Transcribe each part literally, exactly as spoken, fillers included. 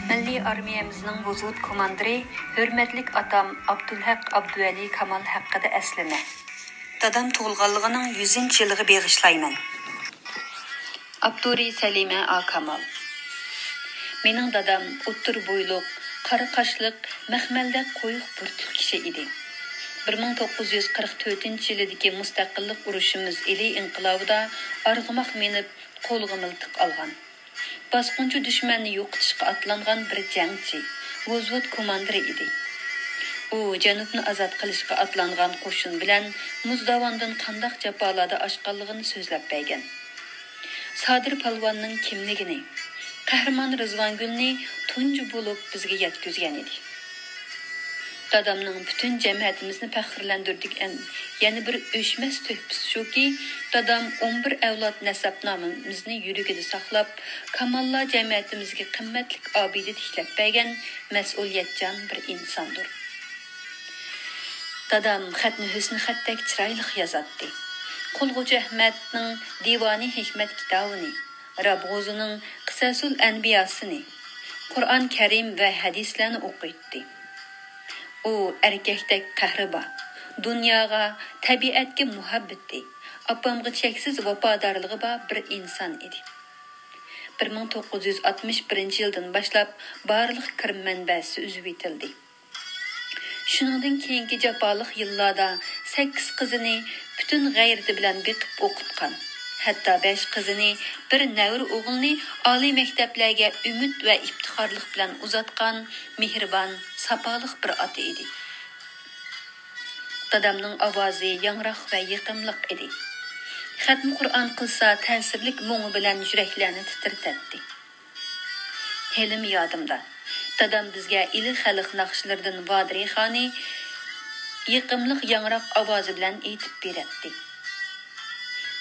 مىللىي ئارمىيەمىزنىڭ ۋوزۋود كوماندىرى، ھۆرمەتلىك ئاتام ئابدۇلھەق ئابدۇۋەلى كامال ھەققىدە ئەسلىمە. دادام تۇغۇلغانلىقىنىڭ يۈزىنچى يىلىغا بېغىشلايمەن. ئاپتورى: سەلىمە ئا. كامال. مېنىڭ دادام ئوتتۇرا بويلۇق، قارا قاشلىق، مەخمەلدەك قويۇق بۇرۇتلۇق كىشى ئىدى. بىر مىڭ توققۇز يۈز قىرىق تۆتىنچى يىلىدىكى مۇستەقىللىق ئۇرۇشىمىز ئىلى ئىنقىلابىدا ئارغىماق مىنىپ، قولىغا مىلتىق ئالغان، باسقۇنچى دۈشمەننى يوقىتىشقا ئاتلانغان بىر جەڭچى، ۋوزۋود كوماندىرى ئىدى. ئۇ جەنۇبنى ئازاد قىلىشقا ئاتلانغان قوشۇن بىلەن مۇز داۋاندىن قانداق جاپالاردا ئاشقانلىقىنى سۆزلەپ بەرگەن. سادىر پالۋاننىڭ كىملىكىنى، قەھرىمان رىزۋانگۈلنى تۇنجى بولۇپ بىزگە يەتكۈزگەن ئىدى. دادامنىڭ پۈتۈن جەمەتىمىزنى پەخىرلەندۈرىدىغان يەنە بىر ئۆچمەس تۆھپىسى شۇكى، دادام ئون بىر ئەۋلاد نەسەبنامىمىزنى يۈرىكىدە ساقلاپ، كاماللار جەمەتىمىزگە قىممەتلىك ئابىدە تىكلەپ بەرگەن مەسئۇلىيەتچان بىر ئىنساندۇر. دادام خەتنى ھۆسنى خەتتەك چىرايلىق يازاتتى. قۇلغۇچى ئەھمەتنىڭ دىۋانى ھېكمەت كىتابىنى، رابغۇزىنىڭ قىسەسۇل ئەنبىياسىنى، قۇرئان كەرىم ۋە ھەدىسلەرنى ئوقۇيتتى. ئۇ ئەركەكتەك قەھرى بار، دۇنياغا، تەبىئەتكە مۇھەببىتى، ئاپامغا چەكسىز ۋاپادارلىقى بار بىر ئىنسان ئىدى. بىر مىڭ توققۇز يۈز ئاتمىش بىرىنچى يىلدىن باشلاپ بارلىق كىرىم مەنبەسى ئۈزۈۋېتىلدى. شۇنىڭدىن كېيىنكى جاپالىق يىللاردا سەككىز قىزىنى پۈتۈن غەيرىتى بىلەن بېقىپ ئوقۇتقان، ھەتتا بەش قىزىنى، بىر نەۋرە ئوغلىنى ئالىي مەكتەپلەرگە ئۈمىد ۋە ئىپتىخارلىق بىلەن ئۇزاتقان مېھرىبان، ساپالىق بىر ئاتا ئىدى. دادامنىڭ ئاۋازى ياڭراق ۋە يېقىملىق ئىدى. خەتمە قۇرئان قىلسا، تەسىرلىك مۇڭى بىلەن يۈرەكلەرنى تىترىتەتتى. ھېلىمۇ يادىمدا، دادام بىزگە ئىلى خەلق ناخشىلىرىدىن ۋادىرىخانى يېقىملىق ياڭراق ئاۋازى بىلەن ئېيتىپ بېرەتتى.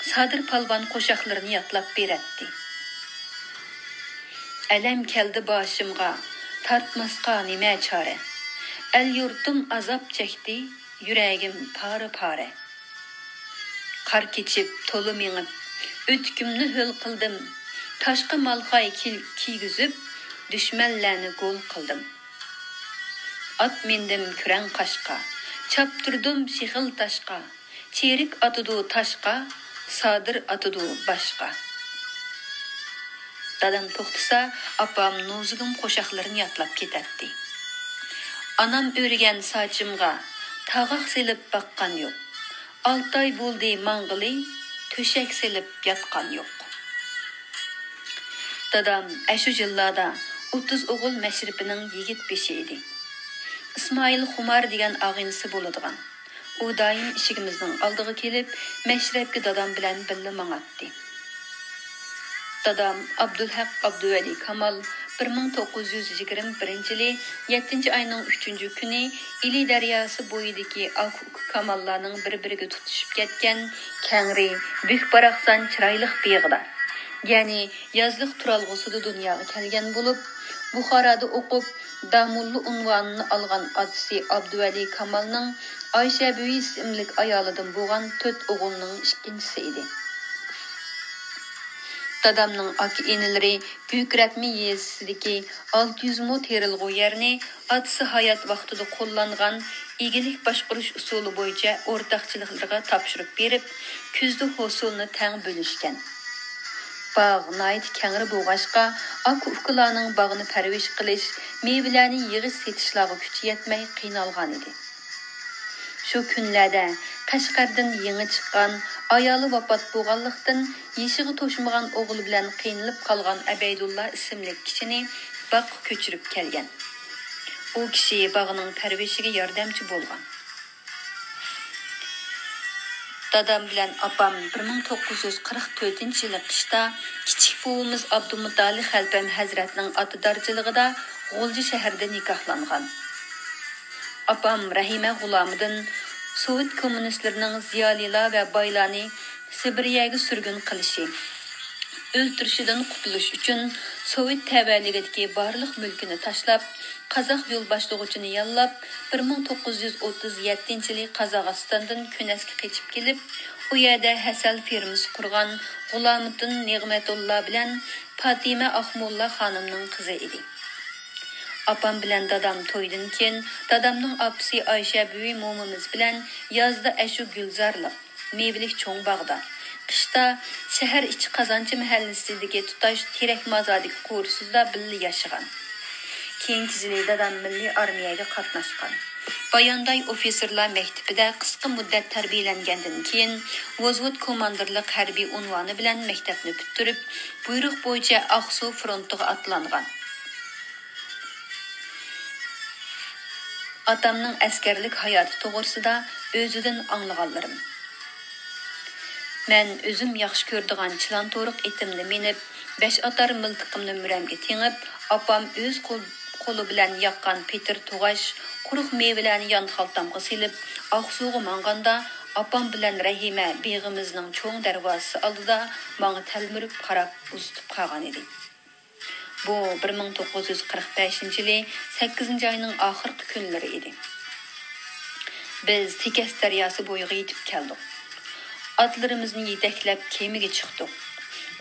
سادىر پالۋان قوشاقلىرىنى يادلاپ بېرەتتى. ئەلەم كەلدى باشىمغا، تارتماسقا نېمە چارە؟ ئەل-يۇرتۇم ئازاب چەكتى، يۈرەگىم پارە-پارە. قار كېچىپ، تولا مېڭىپ، ئۆتۈكۈمنى ھۆل قىلدىم. تاشقا مالخاي كىل-، كىيگۈزۈپ، دۈشمەنلەرنى گول قىلدىم. ئات مىندىم كۈرەڭ قاشقا، چاپتۇردۇم شېخىل تاشقا. چېرىك ئاتىدۇ تاشقا، سادىر ئاتىدۇ باشقا. دادام توختىسا، ئاپام نوزۇگۇم قوشاقلىرىنى يادلاپ كېتەتتى. ئانام ئۆرىگەن ساچىمغا تاغاق سېلىپ باققان يوق. ئالتە ئاي بولدى ماڭغىلى، تۆشەك سېلىپ ياتقان يوق. دادام ئەشۇ يىللاردا ئوتتۇز ئوغۇل مەشرىپىنىڭ يىگىت بېشى ئىدى. ئىسمائىل خۇمار دېگەن ئاغىنىسى بولىدىغان. ئۇ دائىم ئىشىكىمىزنىڭ ئالدىغا كېلىپ، مەشرەپكە دادام بىلەن بىللە ماڭاتتى. دادام ئابدۇلھەق ئابدۇۋەلى كامال بىر مىڭ توققۇز يۈز يىگىرمە بىرىنچى يىلى يەتتىنچى ئاينىڭ ئۈچىنچى كۈنى ئىلى دەرياسى بويىدىكى ئاكا-ئۇكا كاماللارنىڭ بىر-بىرىگە تۇتىشىپ كەتكەن كەڭرى، بۈك-باراقسان چىرايلىق بېغىدا، يەنى يازلىق تۇرالغۇسىدا دۇنياغا كەلگەن بولۇپ، بۇخارادا ئوقۇپ، داموللا ئۇنۋانىنى ئالغان ئاتىسى ئابدۇۋەلى كامالنىڭ ئايشەبىۋى ئىسىملىك ئايالىدىن بولغان تۆت ئوغۇلنىڭ ئىككىنچىسى ئىدى. دادامنىڭ ئاكا-ئىنىلىرى گۈكرەتمە يېزىسىدىكى ئالتە يۈز مو تېرىلغۇ يەرنى ئاتىسى ھايات ۋاقتىدا قوللانغان ئىگىلىك باشقۇرۇش ئۇسۇلى بويىچە ئورتاقچىلىقلىرىغا تاپشۇرۇپ بېرىپ، كۈزدە ھوسۇلنى تەڭ بۆلۈشكەن. باغ ناھايىتى كەڭرى بولغاچقا، ئاكا-ئۇكىلارنىڭ باغنى پەرۋىش قىلىش، مېۋىلەرنى يىغىش-سېتىشلارغا كۈچى يەتمەي قىينالغانىدى. شۇ كۈنلەردە قەشقەردىن يېڭى چىققان، ئايالى ۋاپات بولغانلىقتىن، يېشىغا توشمىغان ئوغلى بىلەن قىينىلىپ قالغان ئەبەيدۇللا ئىسىملىك كىشىنى باغقا كۆچۈرۈپ كەلگەن. ئۇ كىشى باغنىڭ پەرۋىشىگە ياردەمچى بولغان. دادام بىلەن ئاپام بىر مىڭ توققۇز يۈز قىرىق تۆتىنچى يىلى قىشتا كىچىك بوۋىمىز ئابدۇمۇتالىپ خەلپەم ھەزرەتنىڭ ئاتىدارچىلىقىدا غۇلجا شەھىرىدە نىكاھلانغان. ئاپام رەھىمە غۇلامىدىن سوۋېت كوممۇنىستلىرىنىڭ زىيالىيلار ۋە بايلارنى سىبىرىيەگە سۈرگۈن قىلىشى، ئۆلتۈرۈشىدىن قۇتۇلۇش ئۈچۈن سوۋېت تەۋەلىكىدىكى بارلىق مۈلكىنى تاشلاپ، قازاق يول باشلىغۇچىنى ياللاپ، بىر مىڭ توققۇز يۈز ئوتتۇز يەتتىنچى يىلى قازاقىستاندىن كۈنەسكە قېچىپ كېلىپ، ئۇ يەردە ھەسەل فېرمىسى قۇرغان غۇلامىدىن نېغمەتۇللا بىلەن پاتىمە ئاخمۇللا خانىمنىڭ قىزى ئىدى. ئاپام بىلەن دادام تويدىن كېيىن، دادامنىڭ ئاپىسى ئايشە بۈۋى مومىمىز بىلەن يازدا ئەشۇ گۈلزارلىق، مېۋىلىك چوڭ باغدا، قىشتا شەھەر ئىچى قازانچى مەھەللىسىدىكى تۇتاش تېرەك مازاردىكى قورۇسىدا بىللە ياشىغان. كېيىنكى يىلى دادام مىللىي ئارمىيەگە قاتناشقان. بايانداي ئوفىتسېرلار مەكتىپىدە قىسقا مۇددەت تەربىيەلەنگەندىن كېيىن، ۋوزۋود كوماندىرلىق ھەربىي ئۇنۋانى بىلەن مەكتەپنى پۈتتۈرۈپ، بۇيرۇق بويىچە ئاقسۇ فرونتىغا ئاتلانغان. ئاتامنىڭ ئەسكەرلىك ھاياتى توغرىسىدا ئۆزىدىن ئاڭلىغانلىرىم. مەن ئۆزۈم ياخشى كۆرىدىغان چىلان تورۇق ئېتىمنى مىنىپ، بەش ئاتار مىلتىقىمنى مۈرەمگە تېڭىپ، ئاپام ئۆز قول-، قولى بىلەن ياققان پېتىر توغاش، قۇرۇق مېۋىلەرنى يان خالتامغا سېلىپ، ئاقسۇغا ماڭغاندا، ئاپام بىلەن رەھىمە بېغىمىزنىڭ چوڭ دەرۋازىسى ئالدىدا ماڭا تەلمۈرۈپ قاراپ ئۇزىتىپ قالغانىدى. بۇ بىر مىڭ توققۇز يۈز قىرىق بەشىنچى يىلى سەككىزىنچى ئاينىڭ ئاخىرقى كۈنلىرى ئىدى. بىز تېكەس دەرياسى بويىغا يېتىپ كەلدۇق. ئاتلىرىمىزنى يېتەكلەپ كېمىگە چىقتۇق.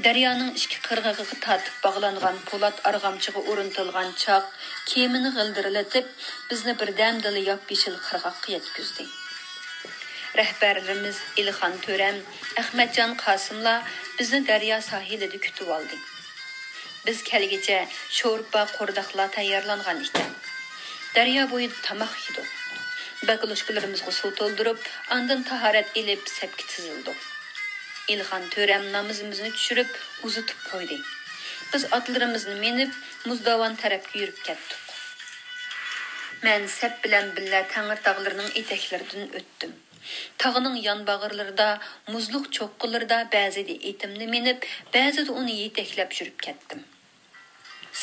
دەريانىڭ ئىككى قىرغىقىغا تارتىپ باغلانغان پولات ئارغامچىغا ئورنىتىلغان چاق كېمىنى غىلدىرلىتىپ، بىزنى بىردەمدىلا ياپيېشىل قىرغاققا يەتكۈزدى. رەھبەرلىرىمىز ئېلىخان تۆرەم، ئەخمەتجان قاسىملار بىزنى دەريا ساھىلىدا كۈتۈۋالدى. بىز كەلگىچە شورپا، قورداقلار تەييارلانغان ئىكەن. دەريا بويىدا تاماق يېدۇق. باكلوشكىلىرىمىزغا سۇ تولدۇرۇپ، ئاندىن تاھارەت ئېلىپ سەپكە تىزىلدۇق. ئېلىخان تۆرەم نامىزىمىزنى چۈشۈرۈپ ئۇزىتىپ قويدى. بىز ئاتلىرىمىزنى مىنىپ، مۇزداۋان تەرەپكە يۈرۈپ كەتتۇق. مەن سەپ بىلەن بىللە تەڭرىتاغلىرىنىڭ ئېتەكلىرىدىن ئۆتتۈم. تاغنىڭ يانباغرىلىرىدا، مۇزلۇق چوققىلىرىدا بەزىدە ئېتىمنى مىنىپ، بەزىدە ئۇنى يېتەكلەپ يۈرۈپ كەتتىم.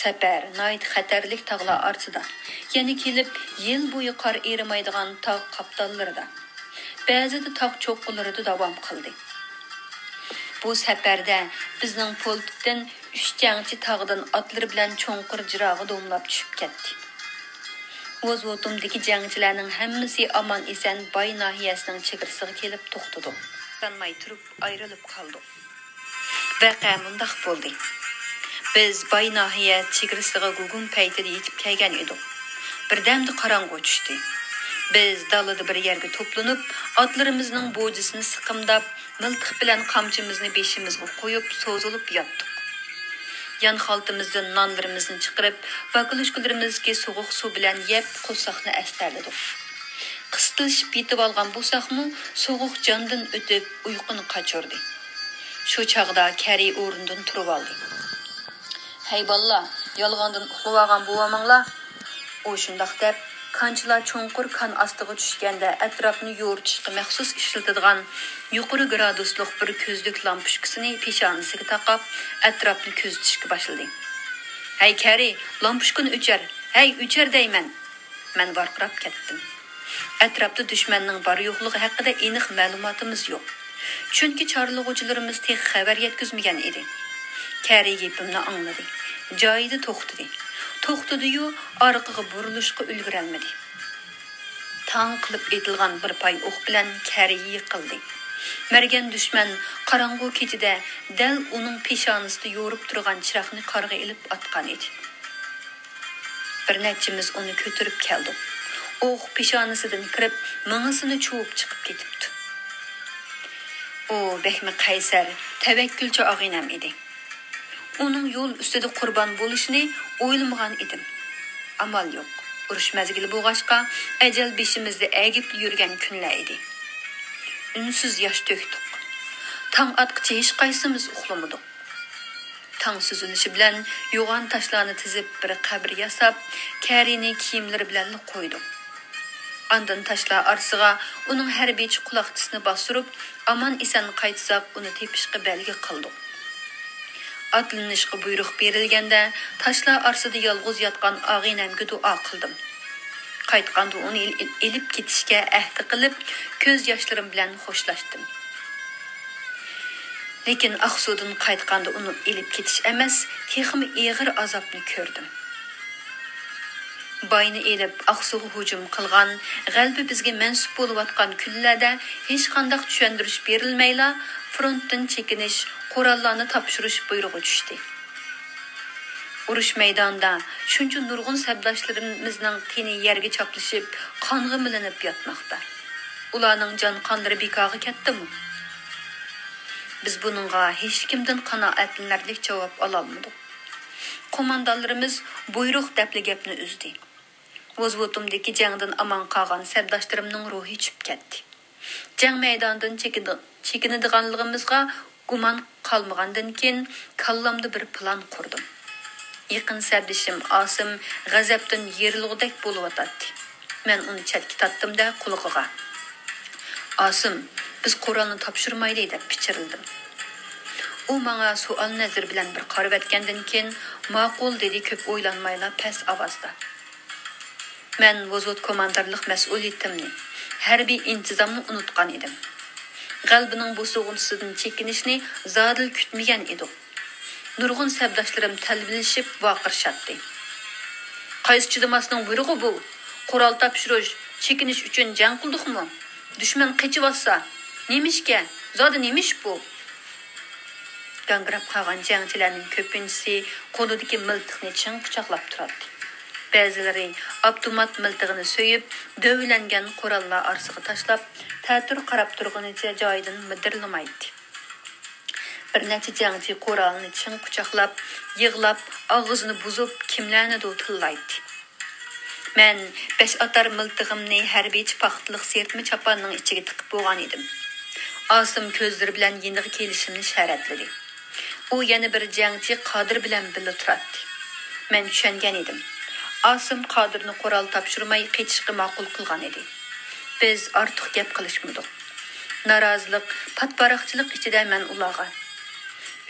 سەپەر ناھايىتى خەتەرلىك تاغلار ئارىسىدا، يەنە كېلىپ يىل بويى قار ئېرىمەيدىغان تاغ قاپتاللىرىدا، بەزىدە تاغ چوققىلىرىدا داۋام قىلدى. بۇ سەپەردە بىزنىڭ پولكتىن ئۈچ جەڭچى تاغدىن ئاتلىرى بىلەن چوڭقۇر جىراغا دومىلاپ چۈشۈپ كەتتى. ۋوزۋوتۇمدىكى جەڭچىلەرنىڭ ھەممىسى ئامان-ئېسەن باي ناھىيەسىنىڭ چېگرىسىغا كېلىپ توختىدۇق. قالماي تۇرۇپ ئايرىلىپ قالدۇق. ۋەقە مۇنداق بولدى. بىز باي ناھىيە چېگرىسىغا گۇگۇم پەيتىدە يېتىپ كەلگەن ئىدۇق. بىردەمدە قاراڭغۇ چۈشتى. بىز دالىدا بىر يەرگە توپلىنىپ، ئاتلىرىمىزنىڭ بوجىسىنى سىقىمداپ، مىلتىق بىلەن قامچىمىزنى بېشىمىزغا قويۇپ، سوزۇلۇپ ياتتۇق. يان خالتىمىزدىن نانلىرىمىزنى چىقىرىپ، باكلوشكىلىرىمىزدىكى سوغۇق سۇ بىلەن يەپ، قورساقنى ئەستەلىدۇق. قىستىلىشىپ يېتىۋالغان بولساقمۇ، سوغۇق جاندىن ئۆتۈپ، ئۇيقۇنى قاچۇردى. شۇ چاغدا كەرى ئورنىدىن تۇرۇۋالدى. «ھەي بالىلار، يالغاندىن ئۇخلىۋالغان بولۇۋالماڭلار.» ئۇ شۇنداق دەپ، كانچىلار چوڭقۇر كان ئاستىغا چۈشكەندە ئەتراپنى يورۇتۇشقا مەخسۇس ئىشلىتىدىغان يۇقىرى گرادۇسلۇق بىر كۆزلۈك لامپۇچكىسىنى پېشانىسىگە تاقاپ، ئەتراپنى كۆزىتىشكە باشلىدى. «ھەي كەرى، لامپۇچكىنى ئۆچۈر! ھەي، ئۆچۈر دەيمەن!» مەن ۋارقىراپ كەتتىم. ئەتراپتا دۈشمەننىڭ بار-يوقلۇقى ھەققىدە ئېنىق مەلۇماتىمىز يوق. چۈنكى چارلىغۇچىلىرىمىز تېخى خەۋەر يەتكۈزمىگەن ئىدى. كەرى گېپىمنى ئاڭلىدى. جايىدا توختىدى. توختىدىيۇ، ئارقىغا بۇرۇلۇشقا ئۈلگۈرەلمىدى. تاڭ قىلىپ ئېتىلغان بىر پاي ئوق بىلەن كەرى يىقىلدى. مەرگەن دۈشمەن قاراڭغۇ كېچىدە دەل ئۇنىڭ پېشانىسىدا يورۇپ تۇرغان چىراغنى قارغا ئېلىپ ئاتقان ئىدى. بىر نەچچىمىز ئۇنى كۆتۈرۈپ كەلدۇق. ئوق پېشانىسىدىن كىرىپ، مېڭىسىنى چۇۋۇپ چىقىپ كېتىپتۇ. ئۇ بەكمۇ قەيسەر، تەۋەككۈلچى ئاغىنەم ئىدى. ئۇنىڭ يول ئۈستىدە قۇربان بولۇشىنى ئويلىمىغان ئىدىم. ئامال يوق. ئۇرۇش مەزگىلى بولغاچقا، ئەجەل بېشىمىزدا ئەگىپ يۈرگەن كۈنلەر ئىدى. ئۈنسىز ياش تۆكتۇق. تاڭ ئاتقىچە ھېچقايسىمىز ئۇخلىمىدۇق. تاڭ سۈزۈلۈشى بىلەن يوغان تاشلارنى تىزىپ بىر قەبرە ياساپ، كەرىنى كىيىملىرى بىلەنلا قويدۇق. ئاندىن تاشلار ئارىسىغا ئۇنىڭ ھەربىيچە قۇلاقچىسىنى باستۇرۇپ، ئامان-ئېسەن قايتساق ئۇنى تېپىشقا بەلگە قىلدۇق. ئاتلىنىشقا بۇيرۇق بېرىلگەندە، تاشلار ئارىسىدا يالغۇز ياتقان ئاغىنەمگە دۇئا قىلدىم. قايتقاندا ئۇنى ئېل-، ئېلىپ كېتىشكە ئەھدى قىلىپ، كۆز ياشلىرىم بىلەن خوشلاشتىم. لېكىن ئاقسۇدىن قايتقاندا ئۇنى ئېلىپ كېتىش ئەمەس، تېخىمۇ ئېغىر ئازابنى كۆردۈم. باينى ئېلىپ ئاقسۇغا ھۇجۇم قىلغان، غەلىبە بىزگە مەنسۇپ بولۇۋاتقان كۈنلەردە ھېچقانداق چۈشەندۈرۈش بېرىلمەيلا، فرونتتىن چېكىنىش، قوراللارنى تاپشۇرۇش بۇيرۇقى چۈشتى. ئۇرۇش مەيدانىدا شۇنچە نۇرغۇن سەپداشلىرىمىزنىڭ تېنى يەرگە چاپلىشىپ، قانغا مىلىنىپ ياتماقتا. ئۇلارنىڭ جان قانلىرى بىكارغا كەتتىمۇ؟ بىز بۇنىڭغا ھېچكىمدىن قانائەتلىنەرلىك جاۋاب ئالالمىدۇق. قوماندانلىرىمىز بۇيرۇق دەپلا گەپنى ئۈزدى. ۋوزۋوتۇمدىكى جەڭدىن ئامان قالغان سەپداشلىرىمنىڭ روھى چۈشۈپ كەتتى. جەڭ مەيدانىدىن چېكىدى-، چېكىنىدىغانلىقىمىزغا گۇمان قالمىغاندىن كېيىن، كاللامدا بىر پىلان قۇردۇم. يېقىن سەپدىشىم ئاسىم غەزەپتىن يېرىلغۇدەك بولۇۋاتاتتى. مەن ئۇنى چەتكە تارتتىم-دە، قۇلىقىغا، «ئاسىم، بىز قورالنى تاپشۇرمايلى» دەپ پىچىرلىدىم. ئۇ ماڭا سوئال نەزىرى بىلەن بىر قارىۋەتكەندىن كېيىن، «ماقۇل» دېدى كۆپ ئويلانمايلا پەس ئاۋازدا. مەن ۋوزۋوت كوماندىرلىق مەسئۇلىيىتىمنى، ھەربىي ئىنتىزامنى ئۇنتقان ئىدىم. غەلىبىنىڭ بوسۇغىسىدىن چېكىنىشنى زادىلا كۈتمىگەن ئىدۇق. نۇرغۇن سەپداشلىرىم تەلمۈرۈشۈپ ۋارقىرىشاتتى. «قايسى چىدىماسنىڭ بۇيرۇقى بۇ؟ قورال تاپشۇرۇش، چېكىنىش ئۈچۈن جەڭ قىلدۇقمۇ؟ دۈشمەن قېچىۋاتسا، نېمىشكە؟ زادى نېمە ئىش بۇ؟» گاڭگىراپ قالغان جەڭچىلەرنىڭ كۆپىنچىسى قولىدىكى مىلتىقنى چىڭ قۇچاقلاپ تۇراتتى. بەزىلىرى ئاپتومات مىلتىقىنى سۆيۈپ، دۆۋىلەنگەن قوراللار ئارىسىغا تاشلاپ، تەتۈر قاراپ تۇرغىنىچە جايىدىن مىدىرلىمايتتى. بىر نەچچە جەڭچى قورالىنى چىڭ قۇچاقلاپ، يىغلاپ، ئاغزىنى بۇزۇپ، كىملەرنىدۇر تىللايتتى. مەن بەش ئاتار مىلتىقىمنى ھەربىيچە پاختىلىق سىرتما چاپاننىڭ ئىچىگە تىقىپ بولغان ئىدىم. ئاسىم كۆزلىرى بىلەن يېنىغا كېلىشىمنى ئىشارەتلىدى. ئۇ يەنە بىر جەڭچى قادىر بىلەن بىللە تۇراتتى. مەن چۈشەنگەن ئىدىم. ئاسىم قادىرنى قورال تاپشۇرماي قېچىشقا ماقۇل قىلغان ئىدى. بىز ئارتۇق گەپ قىلىشمىدۇق. نارازىلىق، پاتىپاراقچىلىق ئىچىدە مەن ئۇلارغا،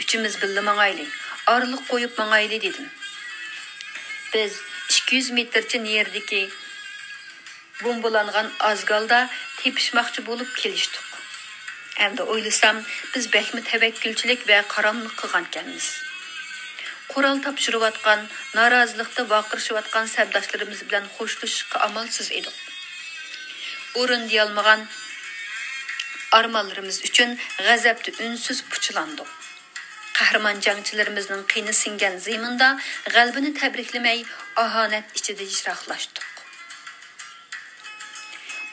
«ئۈچىمىز بىللە ماڭايلى، ئارىلىق قويۇپ ماڭايلى» دېدىم. بىز ئىككى يۈز مېتىرچە نېرىدىكى بومبىلانغان ئازگالدا تېپىشماقچى بولۇپ كېلىشتۇق. ئەمدى ئويلىسام، بىز بەكمۇ تەۋەككۈلچىلىك ۋە قاراملىق قىلغانىكەنمىز. قورال تاپشۇرۇۋاتقان، نارازىلىقتا ۋارقىرىشىۋاتقان سەپداشلىرىمىز بىلەن خوشلىشىشقا ئامالسىز ئىدۇق. ئورۇندىيالمىغان ئارمانلىرىمىز ئۈچۈن غەزەپتە ئۈنسىز پۇچىلاندۇق. قەھرىمان جەڭچىلىرىمىزنىڭ قېنى سىڭگەن زېمىندا غەلىبىنى تەبرىكلىمەي، ئاھانەت ئىچىدە يىراقلاشتۇق.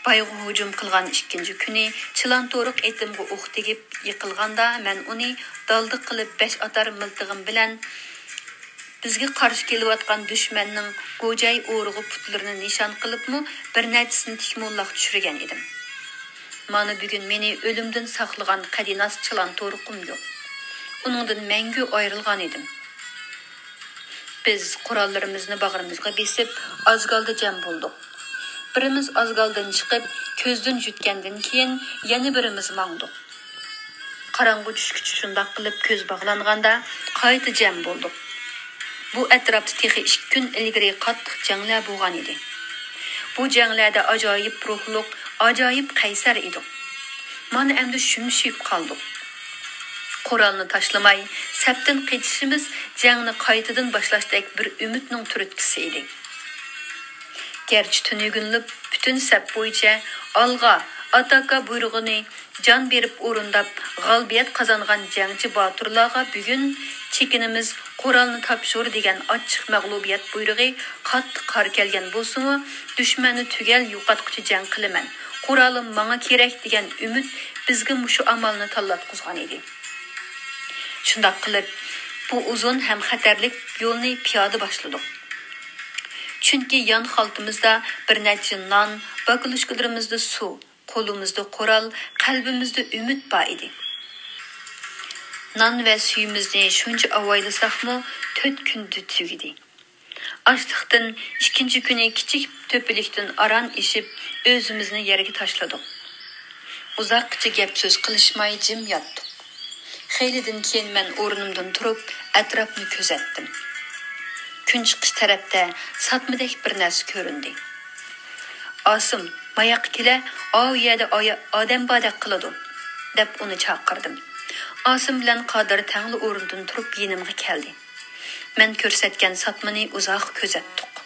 بايغۇ ھۇجۇم قىلغان ئىككىنچى كۈنى چىلان تورۇق ئېتىمغا ئوق تېگىپ يىقىلغاندا، مەن ئۇنى دالدى قىلىپ بەش ئاتار مىلتىقىم بىلەن بىزگە قارشى كېلىۋاتقان دۈشمەننىڭ گوجاي ئورىغا پۇتلىرىنى نىشان قىلىپمۇ، بىر نەچچىسىنى تىك موللاق چۈشۈرگەن ئىدىم. مانا بۈگۈن مېنى ئۆلۈمدىن ساقلىغان قەدىناس چىلان تورۇقۇم يوق. ئۇنىڭدىن مەڭگۈ ئايرىلغان ئىدىم. بىز قوراللىرىمىزنى باغرىمىزغا بېسىپ، ئازگالدا جەم بولدۇق. بىرىمىز ئازگالدىن چىقىپ، كۆزدىن يۈتكەندىن كېيىن، يەنە بىرىمىز ماڭدۇق. قاراڭغۇ چۈشكىچە شۇنداق قىلىپ كۆز باغلانغاندا، قايتا جەم بولدۇق. بۇ ئەتراپتا تېخى ئىككى كۈن ئىلگىرى قاتتىق جەڭلەر بولغان ئىدى. بۇ جەڭلەردە ئاجايىپ روھلۇق، ئاجايىپ قەيسەر ئىدۇق. مانا ئەمدى شۈمشىيىپ قالدۇق. قورالنى تاشلىماي، سەپتىن قېچىشىمىز جەڭنى قايتىدىن باشلاشتەك بىر ئۈمىدنىڭ تۈرتكىسى ئىدى. گەرچە تۈنۈگۈنلەپ پۈتۈن سەپ بويىچە «ئالغا! ئاتاكا!» بۇيرۇغىنى جان بېرىپ ئورۇنداپ، غالىبىيەت قازانغان جەڭچى باتۇرلارغا بۈگۈن «چېكىنىمىز، قورالنى تاپشۇر» دېگەن ئاچچىق مەغلۇبىيەت بۇيرۇقى قاتتىق قارا كەلگەن بولسىمۇ، دۈشمەننى تۈگەل يوقاتقۇچە جەڭ قىلىمەن، قورالىم ماڭا كېرەك دېگەن ئۈمىد بىزگە مۇشۇ ئامالنى تاللاتقۇزغان ئىدى. شۇنداق قىلىپ، بۇ ئۇزۇن ھەم خەتەرلىك يولنى پىيادە باشلىدۇق. چۈنكى يان خالتىمىزدا بىر نەچچە نان، باكلىشكىلىرىمىزدا سۇ، قولىمىزدا قورال، قەلبىمىزدە ئۈمىد بار ئىدى. نان ۋە سۈيىمىزنى شۇنچە ئاۋايلىساقمۇ، تۆت كۈندە تۈگىدى. ئاشلىقتىن ئىككىنچى كۈنى كىچىك تۆپىلىكتىن ئاران ئېشىپ، ئۆزىمىزنى يەرگە تاشلىدۇق. ئۇزاققىچە گەپ-سۆز قىلىشماي جىم ياتتۇق. خېلىدىن كېيىن مەن ئورنۇمدىن تۇرۇپ، ئەتراپنى كۆزەتتىم. كۈن چىقىش تەرەپتە ساتمىدەك بىر نەرسە كۆرۈندى. «ئاسىم، ماياققا كېلە، ئاۋۇ يەردە ئايا-، ئادەم باردەك قىلىدۇ» دەپ ئۇنى چاقىردىم. ئاسىم بىلەن قادىر تەڭلا ئورنىدىن تۇرۇپ يېنىمغا كەلدى. مەن كۆرسەتكەن ساتمىنى ئۇزاق كۆزەتتۇق.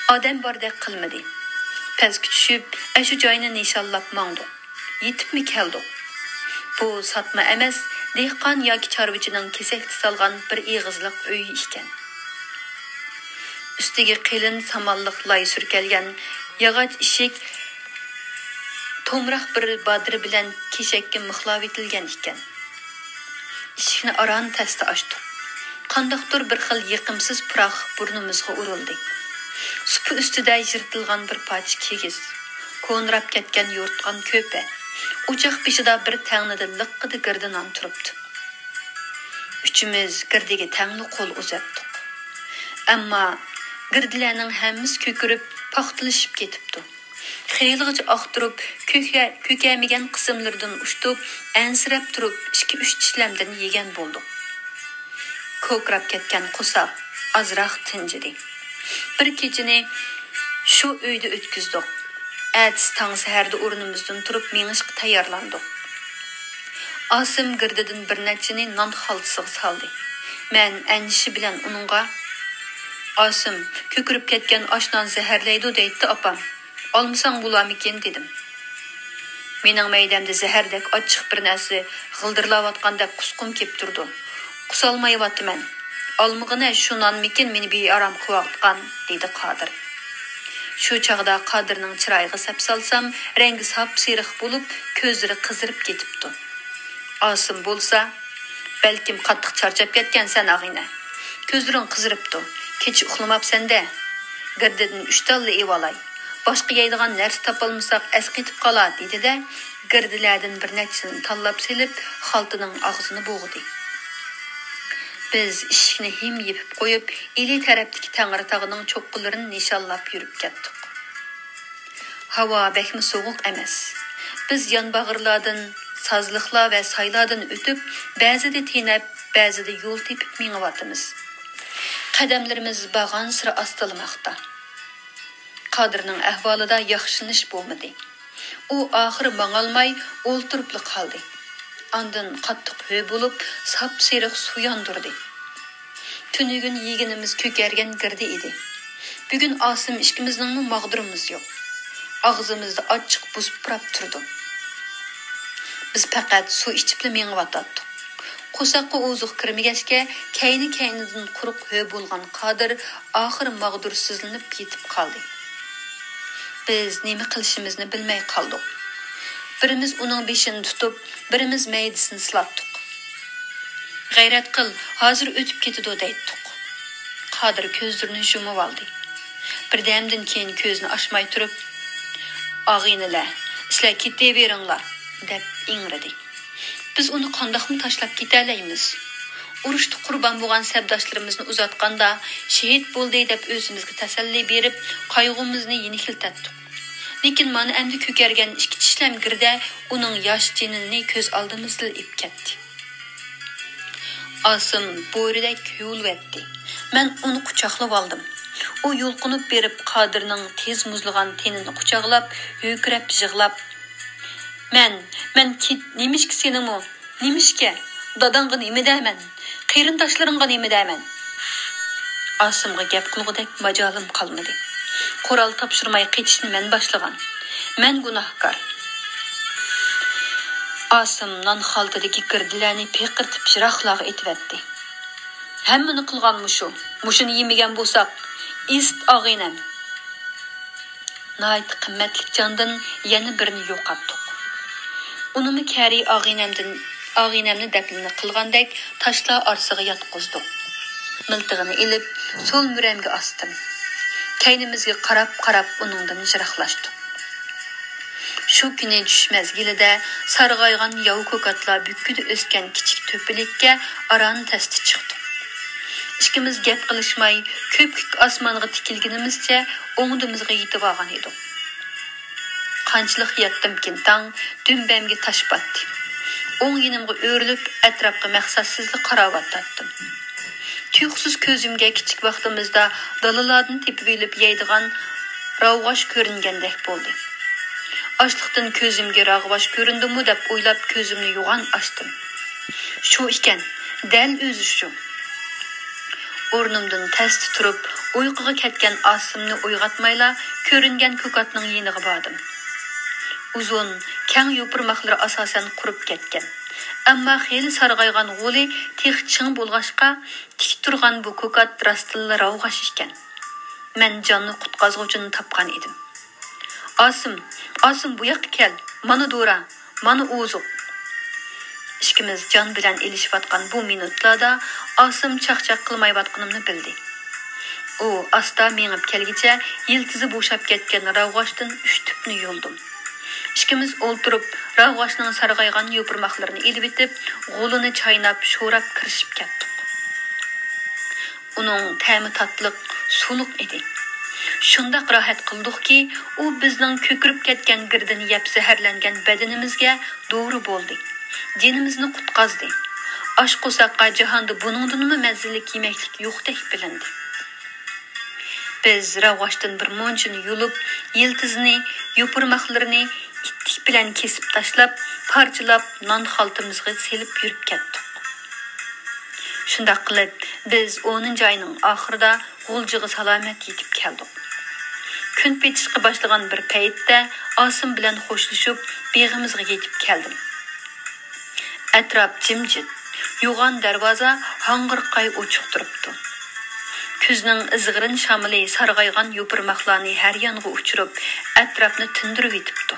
ئادەم باردەك قىلمىدى. پەسكە چۈشۈپ، ئەشۇ جاينى نىشانلاپ ماڭدۇق. يېتىپمۇ كەلدۇق. بۇ ساتما ئەمەس، دېھقان ياكى چارۋىچىنىڭ كېسەكتە سالغان بىر ئېغىزلىق ئۆيى ئىكەن. ئۈستىگە قېلىن سامانلىق لاي سۈركەلگەن ياغاچ ئىشىك تومراق بىر بادىرى بىلەن كېشەككە مىخلاۋېتىلگەن ئىكەن. ئىشىكنى ئاران تەستە ئاچتۇق. قانداقتۇر بىر خىل يېقىمسىز پۇراق بۇرنىمىزغا ئۇرۇلدى. سۇپا ئۈستىدە يىرتىلغان بىر پارچە كىگىز، كونىراپ كەتكەن يورتقان كۆپە، ئوچاق بېشىدا بىر تەڭنىدە لىققىدە گىردە نان تۇرۇپتۇ. ئۈچىمىز گىردىگە تەڭلا قول ئۇزاتتۇق. ئەمما گىردىلەرنىڭ ھەممىسى كۆكىرىپ، پاختىلىشىپ كېتىپتۇ. خېلىغىچە ئاختۇرۇپ، كۆكە-، كۆكەرمىگەن قىسىملىرىدىن ئۇشتۇپ، ئەنسىرەپ تۇرۇپ، ئىككى-ئۈچ چىشلەمدىن يېگەن بولدۇق. كوكىراپ كەتكەن قورساق ئازراق تىنجىدى. بىر كېچىنى شۇ ئۆيدە ئۆتكۈزدۇق. ئەتىسى تاڭ سەھەردە ئورنىمىزدىن تۇرۇپ مېڭىشقا تەييارلاندۇق. ئاسىم گىردىدىن بىر نەچچىنى نان خالتىسىغا سالدى. مەن ئەندىشە بىلەن ئۇنىڭغا، «ئاسىم، كۆكىرىپ كەتكەن ئاش نان زەھەرلەيدۇ دەيتتى ئاپام. ئالمىساڭ بولامىكىن؟» دېدىم. مېنىڭ مەيدەمدە زەھەردەك ئاچچىق بىر نەرسە غىلدىرلاۋاتقاندەك قۇسقۇم كېلىپ تۇرىدۇ. قۇسالمايۋاتىمەن. ئالمىغىنە شۇ نانمىكىن مېنى بىئارام قىلىۋاتقان، دېدى قادىر. شۇ چاغدا قادىرنىڭ چىرايىغا سەپسالسام، رەڭگى ساپسېرىق بولۇپ، كۆزلىرى قىزىرىپ كېتىپتۇ. ئاسىم بولسا، «بەلكىم قاتتىق چارچاپ كەتكەنسەن، ئاغىنە. كۆزلىرىڭ قىزىرىپتۇ. كېچە ئۇخلىماپسەن-دە. گىردىدىن ئۈچ تاللا ئېۋالاي. باشقا يەيدىغان نەرسە تاپالمىساق، ئەسقېتىپ قالار» دېدى-دە، گىردىلەردىن بىر نەچچىسىنى تاللاپ سېلىپ، خالتىنىڭ ئاغزىنى بوغدى. بىز ئىشىكنى ھىم يېپىپ قويۇپ، ئىلى تەرەپتىكى تەڭرىتاغنىڭ چوققىلىرىنى نىشانلاپ يۈرۈپ كەتتۇق. ھاۋا بەكمۇ سوغۇق ئەمەس. بىز يانباغرىلاردىن، سازلىقلار ۋە سايلاردىن ئۆتۈپ، بەزىدە تېنەپ، بەزىدە يول تېپىپ مېڭىۋاتىمىز. قەدەملىرىمىز بارغانسېرى ئاستىلىماقتا. قادىرنىڭ ئەھۋالىدا ياخشىلىنىش بولمىدى. ئۇ ئاخىرى ماڭالماي ئولتۇرۇپلا قالدى. ئاندىن قاتتىق ھۆ بولۇپ، ساپسېرىق سۇ ياندۇردى. تۈنۈگۈن يېگىنىمىز كۆكەرگەن گىردە ئىدى. بۈگۈن ئاسىم ئىككىمىزنىڭمۇ ماغدۇرىمىز يوق. ئاغزىمىزدا ئاچچىق بۇز پۇراپ تۇرىدۇ. بىز پەقەت سۇ ئىچىپلا مېڭىۋاتاتتۇق. قورساققا ئوزۇق كىرمىگەچكە، كەينى-كەينىدىن قۇرۇق ھۆ بولغان قادىر ئاخىرى ماغدۇرسىزلىنىپ يېتىپ قالدى. بىز نېمە قىلىشىمىزنى بىلمەي قالدۇق. بىرىمىز ئۇنىڭ بېشىنى تۇتۇپ، بىرىمىز مەيدىسىنى سىلاتتۇق. «غەيرەت قىل، ھازىر ئۆتۈپ كېتىدۇ» دەيتتۇق. قادىر كۆزلىرىنى يۇمۇۋالدى. بىردەمدىن كېيىن كۆزىنى ئاچماي تۇرۇپ، «ئاغىنىلەر، سىلەر كېتىۋېرىڭلار» دەپ ئىڭرىدى. بىز ئۇنى قانداقمۇ تاشلاپ كېتەلەيمىز؟ ئۇرۇشتا قۇربان بولغان سەپداشلىرىمىزنى ئۇزاتقاندا، شېھىت بولدى دەپ ئۆزىمىزگە تەسەللى بېرىپ، قايغۇمىزنى يېنىكلىتەتتۇق. لېكىن مانا ئەمدى كۆكەرگەن ئىككى چىشلەم گىردە ئۇنىڭ ياش جېنىنى كۆز ئالدىمىزدىلا ئېلىپ كەتتى. ئاسىم بۆرىدەك ھۆۋلىۋەتتى. مەن ئۇنى قۇچاقلىۋالدىم. ئۇ يۇلقۇنۇپ بېرىپ، قادىرنىڭ تېز مۇزلىغان تېنىنى قۇچاقلاپ، ھۆركىرەپ يىغلاپ، «مەن، مەن كېت-، نېمىشقا سېنىڭمۇ؟ نېمىشقا؟ داداڭغا نېمە دەيمەن؟ قېرىنداشلىرىڭغا نېمە دەيمەن؟» ئاسىمغا گەپ قىلغۇدەك ماجالىم قالمىدى. قورال تاپشۇرماي قېچىشنى مەن باشلىغان. مەن گۇناھكار. ئاسىم نان خالتىدىكى گىردىلەرنى پىقىرتىپ يىراقلارغا ئېتىۋەتتى. «ھەممىنى قىلغان مۇشۇ. مۇشۇنى يېمىگەن بولساق، ئىسىت ئاغىنەم.» ناھايىتى قىممەتلىك جاندىن يەنە بىرنى يوقاتتۇق. ئۇنىمۇ كەرى ئاغىنەمدىن، ئاغىنەمنى دەپنىنى قىلغاندەك تاشلار ئارىسىغا ياتقۇزدۇق. مىلتىقىنى ئېلىپ، سول مۈرەمگە ئاستىم. كەينىمىزگە قاراپ-قاراپ ئۇنىڭدىن يىراقلاشتۇق. شۇ كۈنى چۈش مەزگىلىدە سارغايغان ياۋا كوكاتلار بۈككىدە ئۆسكەن كىچىك تۆپىلىككە ئاران تەستە چىقتۇق. ئىككىمىز گەپ قىلىشماي، كۆپكۆك ئاسمانغا تىكىلگىنىمىزچە ئوڭدىمىزغا يېتىۋالغان ئىدۇق. قانچىلىك ياتتىمكىن، تاڭ دۈمبەمگە تاش پاتتى. ئوڭ يېنىمغا ئۆرۈلۈپ، ئەتراپقا مەقسەتسىزلا قاراۋاتاتتىم. تۇيۇقسىز كۆزۈمگە كىچىك ۋاقتىمىزدا دالىلاردىن تېپىۋېلىپ يەيدىغان راۋغاش كۆرۈنگەندەك بولدى. ئاچلىقتىن كۆزۈمگە راغۋاش كۆرۈندىمۇ دەپ ئويلاپ، كۆزۈمنى يوغان ئاچتىم. شۇ ئىكەن، دەل ئۆزى شۇ. ئورنۇمدىن تەستە تۇرۇپ، ئۇيقۇغا كەتكەن ئاسىمنى ئويغاتمايلا، كۆرۈنگەن كوكاتنىڭ يېنىغا باردىم. ئۇزۇن، كەڭ يوپۇرماقلىرى ئاساسەن قۇرۇپ كەتكەن. ئەمما خېلى سارغايغان غولى تېخى چىڭ بولغاچقا، تىك تۇرغان بۇ كوكات راستتىنلا راۋغاش ئىكەن. مەن جاننى قۇتقازغۇچىنى تاپقان ئىدىم. «ئاسىم، ئاسىم، بۇ ياققا كەل! مانا دورا، مانا ئوزۇق!» ئىككىمىز جان بىلەن ئېلىشىۋاتقان بۇ مىنۇتلاردا ئاسىم چاقچاق قىلمايۋاتقىنىمنى بىلدى. ئۇ ئاستا مېڭىپ كەلگىچە يىلتىزى بوشاپ كەتكەن راۋغاچتىن ئۈچ تۈپنى يولدۇم. ئىككىمىز ئولتۇرۇپ، راۋغاچنىڭ سارغايغان يوپۇرماقلىرىنى ئېلىۋېتىپ، غولىنى چايناپ، شوراپ كىرىشىپ كەتتۇق. ئۇنىڭ تەمى تاتلىق، سۇلۇق ئىدى. شۇنداق راھەت قىلدۇقكى، ئۇ بىزنىڭ كۆكىرىپ كەتكەن گىردىنى يەپ زەھەرلەنگەن بەدىنىمىزگە دورا بولدى. جېنىمىزنى قۇتقازدى. ئاش قورساققا جاھاندا بۇنىڭدىنمۇ مەززىلىك يېمەكلىك يوقتەك بىلىندى. بىز راۋغاچتىن بىر مۇنچىنى يۇلۇپ، يىلتىزىنى، يوپۇرماقلىرىنى ئىتتىك بىلەن كېسىپ تاشلاپ، پارچىلاپ، نان خالتىمىزغا سېلىپ يۈرۈپ كەتتۇق. شۇنداق قىلىپ، بىز ئونىنچى ئاينىڭ ئاخىرىدا غۇلجىغا سالامەت يېتىپ كەلدۇق. كۈن پېتىشقا باشلىغان بىر پەيتتە ئاسىم بىلەن خوشلىشىپ، بېغىمىزغا يېتىپ كەلدىم. ئەتراپ جىمجىت، يوغان دەرۋازا ھاڭغىرقاي ئوچۇق تۇرۇپتۇ. كۈزنىڭ ئىزغىرىن شامىلى سارغايغان يوپۇرماقلارنى ھەر يانغا ئۇچۇرۇپ، ئەتراپنى تىندۇرۇۋېتىپتۇ.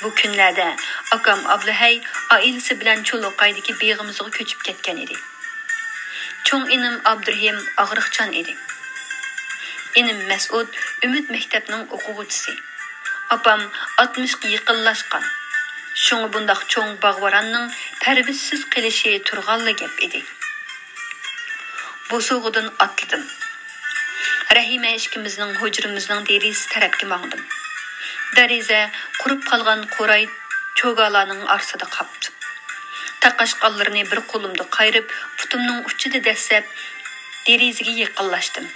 بۇ كۈنلەردە ئاكام ئابلىھەي ئائىلىسى بىلەن چۇلۇقايدىكى بېغىمىزغا كۆچۈپ كەتكەن ئىدى. چوڭ ئىنىم ئابدۇرېھىم ئاغرىقچان ئىدى. ئىنىم مەسئۇد ئۈمىد مەكتەپنىڭ ئوقۇغۇچىسى. ئاپام ئاتمىشقا يېقىنلاشقان. شۇڭا بۇنداق چوڭ باغۋەننىڭ پەرۋىشسىز قېلىشى تۇرغانلا گەپ ئىدى. بوسۇغىدىن ئاتلىدىم. رەھىمە ئىككىمىزنىڭ ھۇجرىمىزنىڭ دېرىزىسى تەرەپكە ماڭدىم. دېرىزە قۇرۇپ قالغان قوراي چوگالارنىڭ ئارىسىدا قاپتۇ. تاقاشقانلىرىنى بىر قولۇمدا قايرىپ، پۇتۇمنىڭ ئۇچىدا دەسسەپ، دېرىزىگە يېقىنلاشتىم.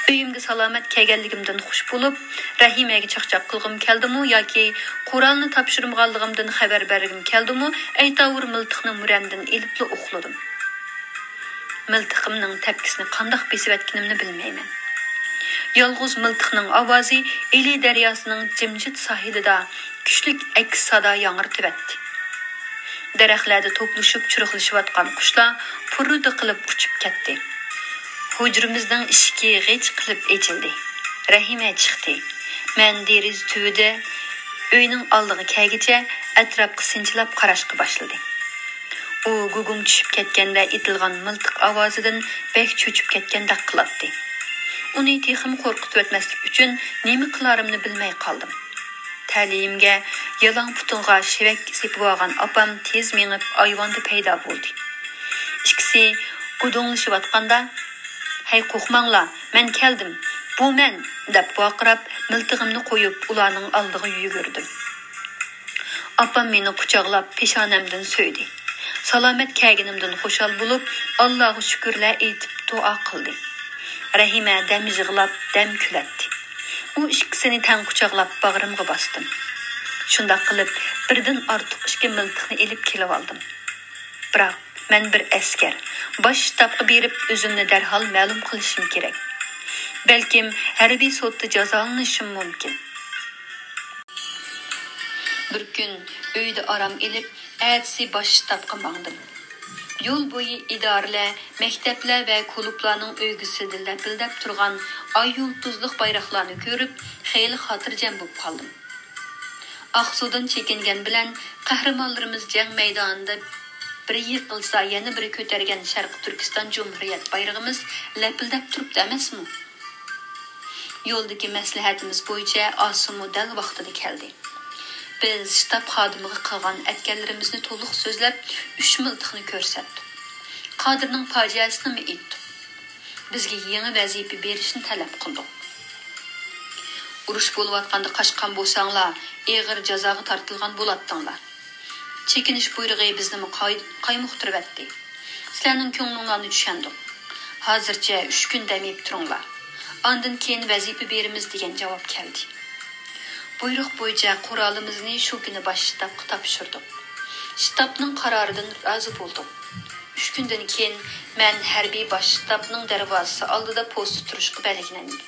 ئۆيۈمگە سالامەت كەلگەنلىكىمدىن خۇش بولۇپ، رەھىمەگە چاقچاق قىلغۇم كەلدىمۇ ياكى قورالنى تاپشۇرمىغانلىقىمدىن خەۋەر بەرگۈم كەلدىمۇ، ئەيتاۋۇر مىلتىقنى مۈرەمدىن ئېلىپلا ئۇخلىدىم. مىلتىقىمنىڭ تەپكىسىنى قانداق بېسىۋەتكىنىمنى بىلمەيمەن. يالغۇز مىلتىقنىڭ ئاۋازى ئىلى دەرياسىنىڭ جىمجىت ساھىلىدا كۈچلۈك ئەكس سادا ياڭرىتىۋەتتى. دەرەخلەردە توپلىشىپ چۇرۇقلىشىۋاتقان قۇشلار پۇررىدە قىلىپ ئۇچۇپ كەتتى. ھۇجرىمىزنىڭ ئىشىكى غىچ قىلىپ ئېچىلدى. رەھىمە چىقتى. مەن دېرىزە تۈۋىدە ئۆينىڭ ئالدىغا كەلگىچە ئەتراپقا سىنچىلاپ قاراشقا باشلىدى. ئۇ گۇگۇم چۈشۈپ كەتكەندە ئېتىلغان مىلتىق ئاۋازىدىن بەك چۆچۈپ كەتكەندەك قىلاتتى. ئۇنى تېخىمۇ قورقۇتۇۋەتمەسلىك ئۈچۈن نېمە قىلارىمنى بىلمەي قالدىم. تەلىيىمگە يالاڭ پۇتۇڭغا شېۋەك سېپىۋالغان ئاپام تېز مېڭىپ ئايۋاندا پەيدا بولدى. ئىككىسى گۇدۇڭلىشىۋاتقاندا، «ھەي، قورقماڭلار، مەن كەلدىم، بۇ مەن!» دەپ ۋارقىراپ، مىلتىقىمنى قويۇپ، ئۇلارنىڭ ئالدىغا يۈگۈردۈم. ئاپام مېنى قۇچاقلاپ، پېشانەمدىن سۆيدى. سالامەت كەلگىنىمدىن خۇشال بولۇپ، ئاللاغا شۈكۈرلەر ئېيتىپ دۇئا قىلدى. رەھىمە دەم يىغلاپ، دەم كۈلەتتى. ئۇ ئىككىسىنى تەڭ قۇچاقلاپ، باغرىمغا باستىم. شۇنداق قىلىپ، بىردىن ئارتۇق ئىككى مىلتىقنى ئېلىپ كېلىۋالدىم. بىراق، مەن بىر ئەسكەر. باش شتابقا بېرىپ، ئۆزۈمنى دەرھال مەلۇم قىلىشىم كېرەك. بەلكىم ھەربىي سوتتا جازالىنىشىم مۇمكىن. بىر كۈن ئۆيدە ئارام ئېلىپ، ئەتىسى باش شتابقا ماڭدىم. يول بويى ئىدارىلەر، مەكتەپلەر ۋە كۇلۇبلارنىڭ ئۆگزىسىدە لەپىلدەپ تۇرغان ئاي يۇلتۇزلۇق بايراقلارنى كۆرۈپ، خېلى خاتىرجەم بولۇپ قالدىم. ئاقسۇدىن چېكىنگەن بىلەن قەھرىمانلىرىمىز جەڭ مەيدانىدا بىرى يىقىلسا، يەنە بىرى كۆتەرگەن شەرقىي تۈركىستان جۇمھۇرىيەت بايرىقىمىز لەپىلدەپ تۇرۇپتۇ ئەمەسمۇ؟ يولدىكى مەسلىھەتىمىز بويىچە ئاسىممۇ دەل ۋاقتىدا كەلدى. بىز شتاب خادىمىغا قىلغان ئەتكەنلىرىمىزنى تولۇق سۆزلەپ، ئۈچ مىلتىقنى كۆرسەتتۇق. قادىرنىڭ پاجىئەسىنىمۇ ئېيتتۇق. بىزگە يېڭى ۋەزىپە بېرىشنى تەلەپ قىلدۇق. «ئۇرۇش بولۇۋاتقاندا قاچقان بولساڭلار، ئېغىر جازاغا تارتىلغان بولاتتىڭلار. چېكىنىش بۇيرۇقى بىزنىمۇ قاي-، قايمۇقتۇرۇۋەتتى. سىلەرنىڭ كۆڭلۈڭلارنى چۈشەندۇق. ھازىرچە ئۈچ كۈن دەم ئېلىپ تۇرۇڭلار. ئاندىن كېيىن ۋەزىپە بېرىمىز» دېگەن جاۋاب كەلدى. بۇيرۇق بويىچە قورالىمىزنى شۇ كۈنى باش شتابقا تاپشۇردۇق. شتابنىڭ قارارىدىن رازى بولدۇق. ئۈچ كۈندىن كېيىن مەن ھەربىي باش شتابنىڭ دەرۋازىسى ئالدىدا پوستتا تۇرۇشقا بەلگىلەندىم.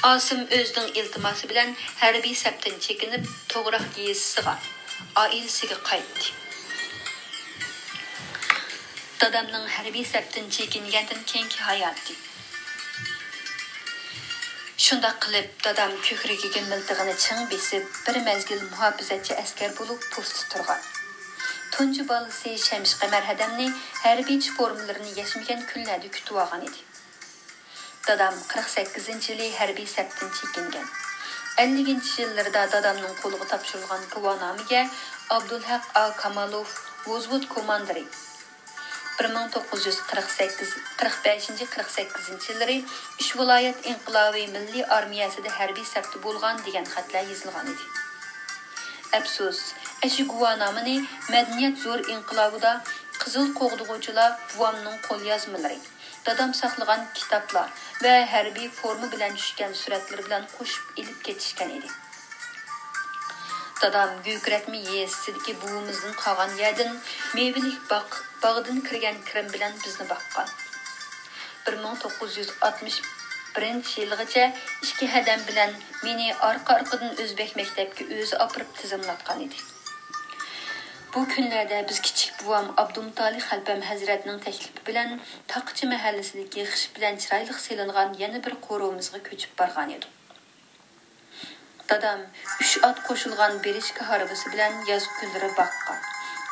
ئاسىم ئۆزىنىڭ ئىلتىماسى بىلەن ھەربىي سەپتىن چېكىنىپ، توغراق يېزىسىغا، ئائىلىسىگە قايتتى. دادامنىڭ ھەربىي سەپتىن چېكىنگەندىن كېيىنكى ھاياتى. شۇنداق قىلىپ، دادام كۆكرىكىگە مىلتىقىنى چىڭ بېسىپ، بىر مەزگىل مۇھاپىزەتچى ئەسكەر بولۇپ پوستتا تۇرغان. تۇنجى بالىسى شەمشى قەمەر ھەدەمنى ھەربىيچە فورمىلىرىنى يەشمىگەن كۈنلەردە كۈتۈۋالغان ئىدى. دادام قىرىق سەككىزىنچى يىلى ھەربىي سەپتىن چېكىنگەن. ئەللىكىنچى يىللىرىدا دادامنىڭ قولىغا تاپشۇرۇلغان گۇۋاھنامىگە ئابدۇلھەق ئا كامالوف، ۋوزۋود كوماندىرى، بىر مىڭ توققۇز يۈز قىرىق سەككىز، قىرىق بەشىنچى، قىرىق سەككىزىنچى يىللىرى ئۈچ ۋىلايەت ئىنقىلابى مىللىي ئارمىيەسىدە ھەربىي سەپتە بولغان دېگەن خەتلەر يېزىلغان ئىدى. ئەپسۇس، ئەشۇ گۇۋاھنامىنى مەدەنىيەت زور ئىنقىلابىدا قىزىل قوغدىغۇچىلار بوۋامنىڭ قوليازمىلىرى، دادام ساقلىغان كىتابلار ۋە ھەربىي فورما بىلەن چۈشكەن سۈرەتلىرى بىلەن قوشۇپ ئېلىپ كېتىشكەن ئىدى. دادام گۈكرەتمە يېزىسىدىكى بوۋىمىزدىن قالغان يەردىن مېۋىلىك باغ-، باغدىن كىرگەن كىرىم بىلەن بىزنى باققان. بىر مىڭ توققۇز يۈز ئاتمىش بىرىنچى يىلغىچە ئىككى ھەدەم بىلەن مېنى ئارقا-ئارقىدىن ئۆزبەك مەكتەپكە ئۆزى ئاپىرىپ تىزىملاتقان ئىدى. بۇ كۈنلەردە بىز كىچىك بوۋام ئابدۇمتالى خەلپەم ھەزرەتنىڭ تەكلىپى بىلەن تاقىچى مەھەللىسىدىكى خىش بىلەن چىرايلىق سېلىنغان يەنە بىر قورۇمىزغا كۆچۈپ بارغانىدۇق. دادام ئۈچ ئات قوشۇلغان بېرىشكا ھارۋىسى بىلەن ياز كۈنلىرى باغقا،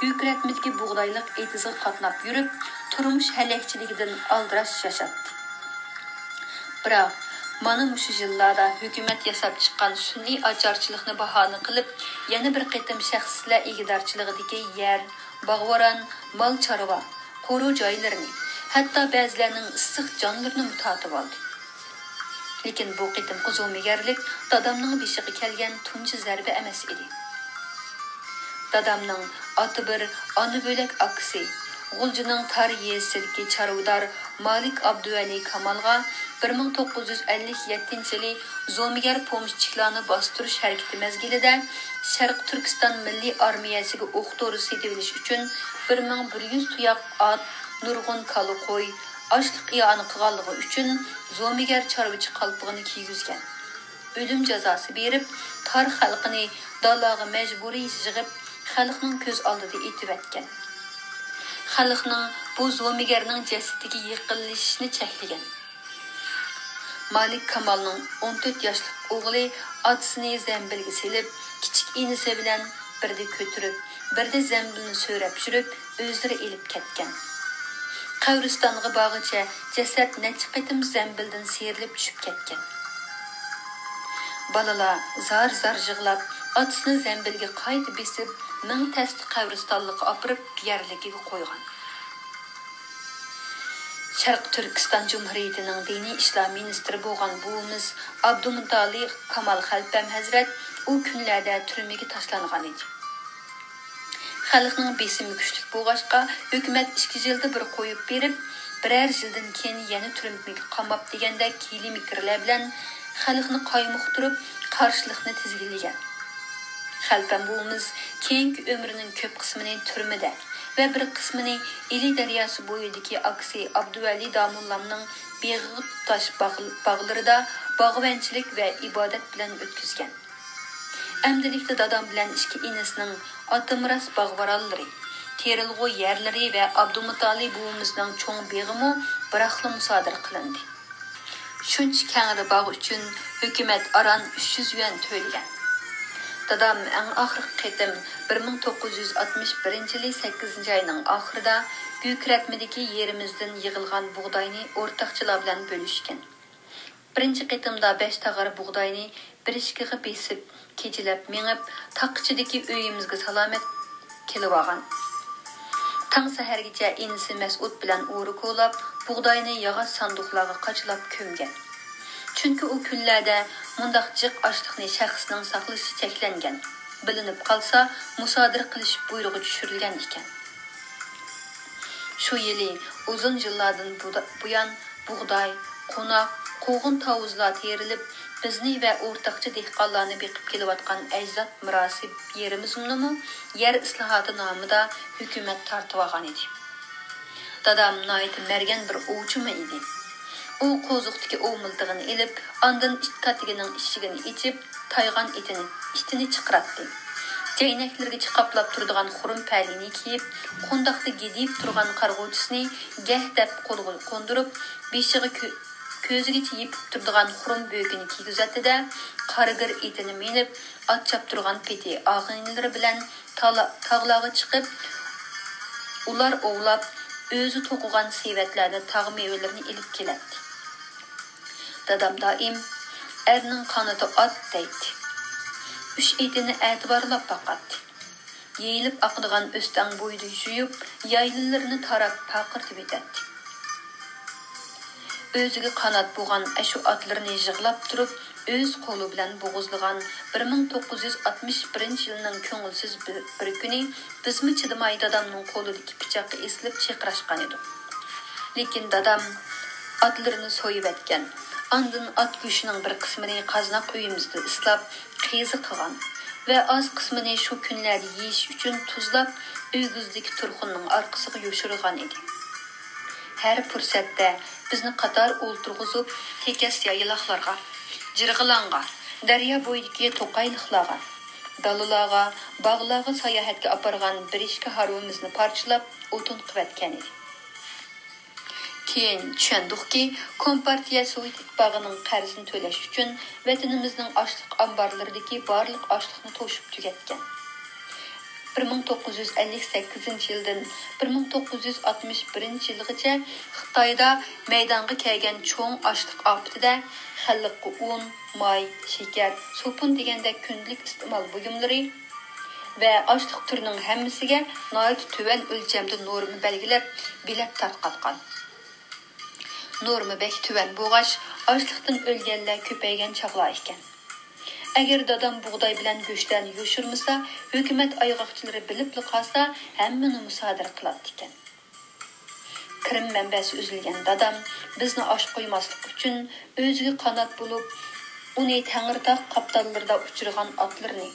گۈكرەتمىدىكى بۇغدايلىق ئېتىزغا قاتناپ يۈرۈپ، تۇرمۇش ھەلەكچىلىكىدىن ئالدىراش ياشاتتى. بىراق، مانا مۇشۇ يىللاردا ھۆكۈمەت ياساپ چىققان سۈنئىي ئاچارچىلىقنى باھانە قىلىپ، يەنە بىر قېتىم شەخسلەر ئىگىدارچىلىقىدىكى يەر، باغ-ۋاران، مال-چارۋا، قورۇ جايلىرىنى، ھەتتا بەزىلەرنىڭ ئىسسىق جانلىرىنىمۇ تارتىۋالدى. لېكىن بۇ قېتىمقى زومىگەرلىك دادامنىڭ بېشىغا كەلگەن تۇنجى زەربە ئەمەس ئىدى. دادامنىڭ ئاتا بىر، ئانا بۆلەك ئاكىسى، غۇلجىنىڭ تار يېزىسىدىكى چارۋىدار مالىك ئابدۇۋەلى كامالغا بىر مىڭ توققۇز يۈز ئەللىك يەتتىنچى يىلى زومىگەر پومېشچىكلارنى باستۇرۇش ھەرىكىتى مەزگىلىدە شەرقىي تۈركىستان مىللىي ئارمىيەسىگە ئوق-دورا سېتىۋېلىش ئۈچۈن بىر مىڭ بىر يۈز تۇياق ئات، نۇرغۇن كالا قوي، ئاشلىق ئىئانە قىلغانلىقى ئۈچۈن زومىگەر چارۋىچى قالپىغىنى كىيگۈزگەن. ئۆلۈم جازاسى بېرىپ، تار خەلقىنى دالاغا مەجبۇرىي يىغىپ، خەلقنىڭ كۆز ئالدىدا ئېتىۋەتكەن. خەلقنىڭ بۇ زومىگەرنىڭ جەسىتىگە يېقىنلىشىشىنى چەكلىگەن. مالىك كامالنىڭ ئون تۆت ياشلىق ئوغلى ئاتىسىنى زەمبىلگە سېلىپ، كىچىك ئىنىسى بىلەن بىردە كۆتۈرۈپ، بىردە زەمبىلنى سۆرەپ يۈرۈپ، ئۆزلىرى ئېلىپ كەتكەن. قەبرىستانغا بارغۇچە جەسەت نەچچە قېتىم زەمبىلدىن سىيرىلىپ چۈشۈپ كەتكەن. بالىلار زار-زار يىغلاپ، ئاتىسىنى زەمبىلگە قايتا بېسىپ، مىڭ تەستە قەبرىستانلىققا ئاپىرىپ، يەرلىكىگە قويغان. شەرقىي تۈركىستان جۇمھۇرىيىتىنىڭ دىنىي ئىشلار مىنىستىرى بولغان بوۋىمىز ئابدۇمۇتالىپ كامال خەلپەم ھەزرەت ئۇ كۈنلەردە تۈرمىگە تاشلانغان ئىدى. خەلقنىڭ بېسىمى كۈچلۈك بولغاچقا، ھۆكۈمەت ئىككى يىلدا بىر قويۇپ بېرىپ، بىرەر يىلدىن كېيىن يەنە تۈرمىگە قاماپ دېگەندەك ھىيلە-مىكىرلەر بىلەن خەلقنى قايمۇقتۇرۇپ، قارشىلىقنى تىزگىنلىگەن. خەلپەم بوۋىمىز كېيىنكى ئۆمرىنىڭ كۆپ قىسمىنى تۈرمىدە ۋە بىر قىسمىنى ئىلى دەرياسى بويىدىكى ئاكىسى ئابدۇۋەلى داموللامنىڭ بېغىغا تۇتاش باغ-، باغلىرىدا باغۋەنچىلىك ۋە ئىبادەت بىلەن ئۆتكۈزگەن. ئەمدىلىكتە دادام بىلەن ئىككى ئىنىسىنىڭ ئاتىمىراس باغ-ۋارانلىرى، تېرىلغۇ يەرلىرى ۋە ئابدۇمۇتالىپ بوۋىمىزنىڭ چوڭ بېغىمۇ بىراقلا مۇسادىرە قىلىندى. شۇنچە كەڭرى باغ ئۈچۈن ھۆكۈمەت ئاران ئۈچ يۈز يۈەن تۆلىگەن. دادام ئەڭ ئاخىرقى قېتىم بىر مىڭ توققۇز يۈز ئاتمىش بىرىنچى يىلى سەككىزىنچى ئاينىڭ ئاخىرىدا گۈكرەتمىدىكى يېرىمىزدىن يىغىلغان بۇغداينى ئورتاقچىلار بىلەن بۆلۈشكەن. بىرىنچى قېتىمدا بەش تاغار بۇغداينى بىرىشكىغا بېسىپ، كېچىلەپ مېڭىپ، تاغ ئىچىدىكى ئۆيىمىزگە سالامەت كېلىۋالغان. تاڭ سەھەرگىچە ئىنىسى مەسئۇد بىلەن ئورا كولاپ، بۇغداينى ياغاچ ساندۇقلارغا قاچىلاپ كۆمگەن. چۈنكى ئۇ كۈنلەردە مۇنداق جىق ئاشلىقنى شەخسنىڭ ساقلىشى چەكلەنگەن، بىلىنىپ قالسا، مۇسادىرە قىلىش بۇيرۇغى چۈشۈرۈلگەن ئىكەن. شۇ يىلى ئۇزۇن يىللاردىن بۇدا-، بۇيان بۇغداي، قوناق، قوغۇن-تاۋۇزلار تېرىلىپ، بىزنى ۋە ئورتاقچە دېھقانلارنى بېقىپ كېلىۋاتقان ئەجداد مىراسى يېرىمىزنىمۇ يەر ئىسلاھاتى نامىدا ھۆكۈمەت تارتىۋالغان ئىدى. دادام ناھايىتى مەرگەن بىر ئوۋچىمۇ ئىدى. ئۇ قوزۇقتىكى ئوۋ مىلتىقىنى ئېلىپ، ئاندىن ئىت كاتىكىنىڭ ئىشىكىنى ئېچىپ، تايغان ئېتىنى، ئىتىنى چىقىراتتى. جەينەكلىرىگە چىقاپلاپ تۇرىدىغان خۇرۇم پەلىنى كىيىپ، قونداقتا گىدىيىپ تۇرغان قارىغۇچىسىنى گەھ دەپ قولىغا قوندۇرۇپ، بېشىغا كۆ-، كۆزىگىچە يېپىپ تۇرىدىغان خۇرۇم بۆكىنى كىيگۈزەتتى-دە، قارىگىر ئېتىنى مىنىپ، ئات چاپتۇرغان پېتى ئاغىنىلىرى بىلەن تالا-، تاغلارغا چىقىپ، ئۇلار ئوۋلاپ، ئۆزى توقۇغان سېۋەتلەردە تاغ مېۋىلىرىنى ئېلىپ كېلەتتى. دادام دائىم، «ئەرنىڭ قانىتى ئات» دەيتتى. ئۈچ ئېتىنى ئەتىۋارلاپ باقاتتى. يېيىلىپ ئاقىدىغان ئۆستەڭ بويىدا يۈرۈپ، يايلىلىرىنى تاراپ پارقىرىتىۋېتەتتى. ئۆزىگە قانات بولغان ئەشۇ ئاتلىرىنى يىغلاپ تۇرۇپ، ئۆز قولى بىلەن بوغۇزلىغان بىر مىڭ توققۇز يۈز ئاتمىش بىرىنچى يىلنىڭ كۆڭۈلسىز بىر، بىر كۈنى بىزمۇ چىدىماي دادامنىڭ قولىدىكى پىچاققا ئېسىلىپ چىرقىراشقان ئىدۇق. لېكىن دادام ئاتلىرىنى سويۇۋەتكەن، ئاندىن ئات گۆشىنىڭ بىر قىسمىنى قازناق ئۆيىمىزدە ئىسلاپ، قېزا قىلغان ۋە ئاز قىسمىنى شۇ كۈنلەردە يېيىش ئۈچۈن تۇزلاپ، ئۆگزىدىكى تۇرخۇننىڭ ئارقىسىغا يوشۇرغان ئىدى. ھەر پۇرسەتتە بىزنى قاتار ئولتۇرغۇزۇپ، تېكەس يايلاقلارغا، جىرغىلاڭغا، دەريا بويىدىكى توقايلىقلارغا، دالىلارغا، باغلارغا ساياھەتكە ئاپارغان بىرىشكە ھارۋىمىزنى پارچىلاپ، ئوتۇن قىلىۋەتكەن ئىدى. كېيىن چۈشەندۇقكى، كومپارتىيە سوۋېت ئىتتىپاقىنىڭ قەرزىنى تۆلەش ئۈچۈن ۋەتىنىمىزنىڭ ئاشلىق ئامبارلىرىدىكى بارلىق ئاشلىقنى توشۇپ تۈگەتكەن. بىر مىڭ توققۇز يۈز ئەللىك سەككىزىنچى يىلدىن بىر مىڭ توققۇز يۈز ئاتمىش بىرىنچى يىلغىچە خىتايدا مەيدانغا كەلگەن چوڭ ئاشلىق ئاپىتىدە خەلققە ئۇن، ماي، شېكەر، سوپۇن دېگەندەك كۈندىلىك ئىستېمال بۇيۇملىرى، ۋە ئاشلىق تۈرىنىڭ ھەممىسىگە ناھايىتى تۆۋەن ئۆلچەمدە نورما بەلگىلەپ، بېلەت تارقاتقان. نورما بەك تۆۋەن بولغاچ، ئاچلىقتىن ئۆلگەنلەر كۆپەيگەن چاغلار ئىكەن. ئەگەر دادام بۇغداي بىلەن گۆشلەرنى يوشۇرمىسا، ھۆكۈمەت ئايغاقچىلىرى بىلىپلا قالسا، ھەممىنى مۇسادىرە قىلاتتىكەن. كىرىم مەنبەسى ئۈزۈلگەن دادام بىزنى ئاچ قويماسلىق ئۈچۈن، ئۆزىگە قانات بولۇپ، ئۇنى تەڭرىتاغ قاپتاللىرىدا ئۇچرىغان ئاتلىرىنى،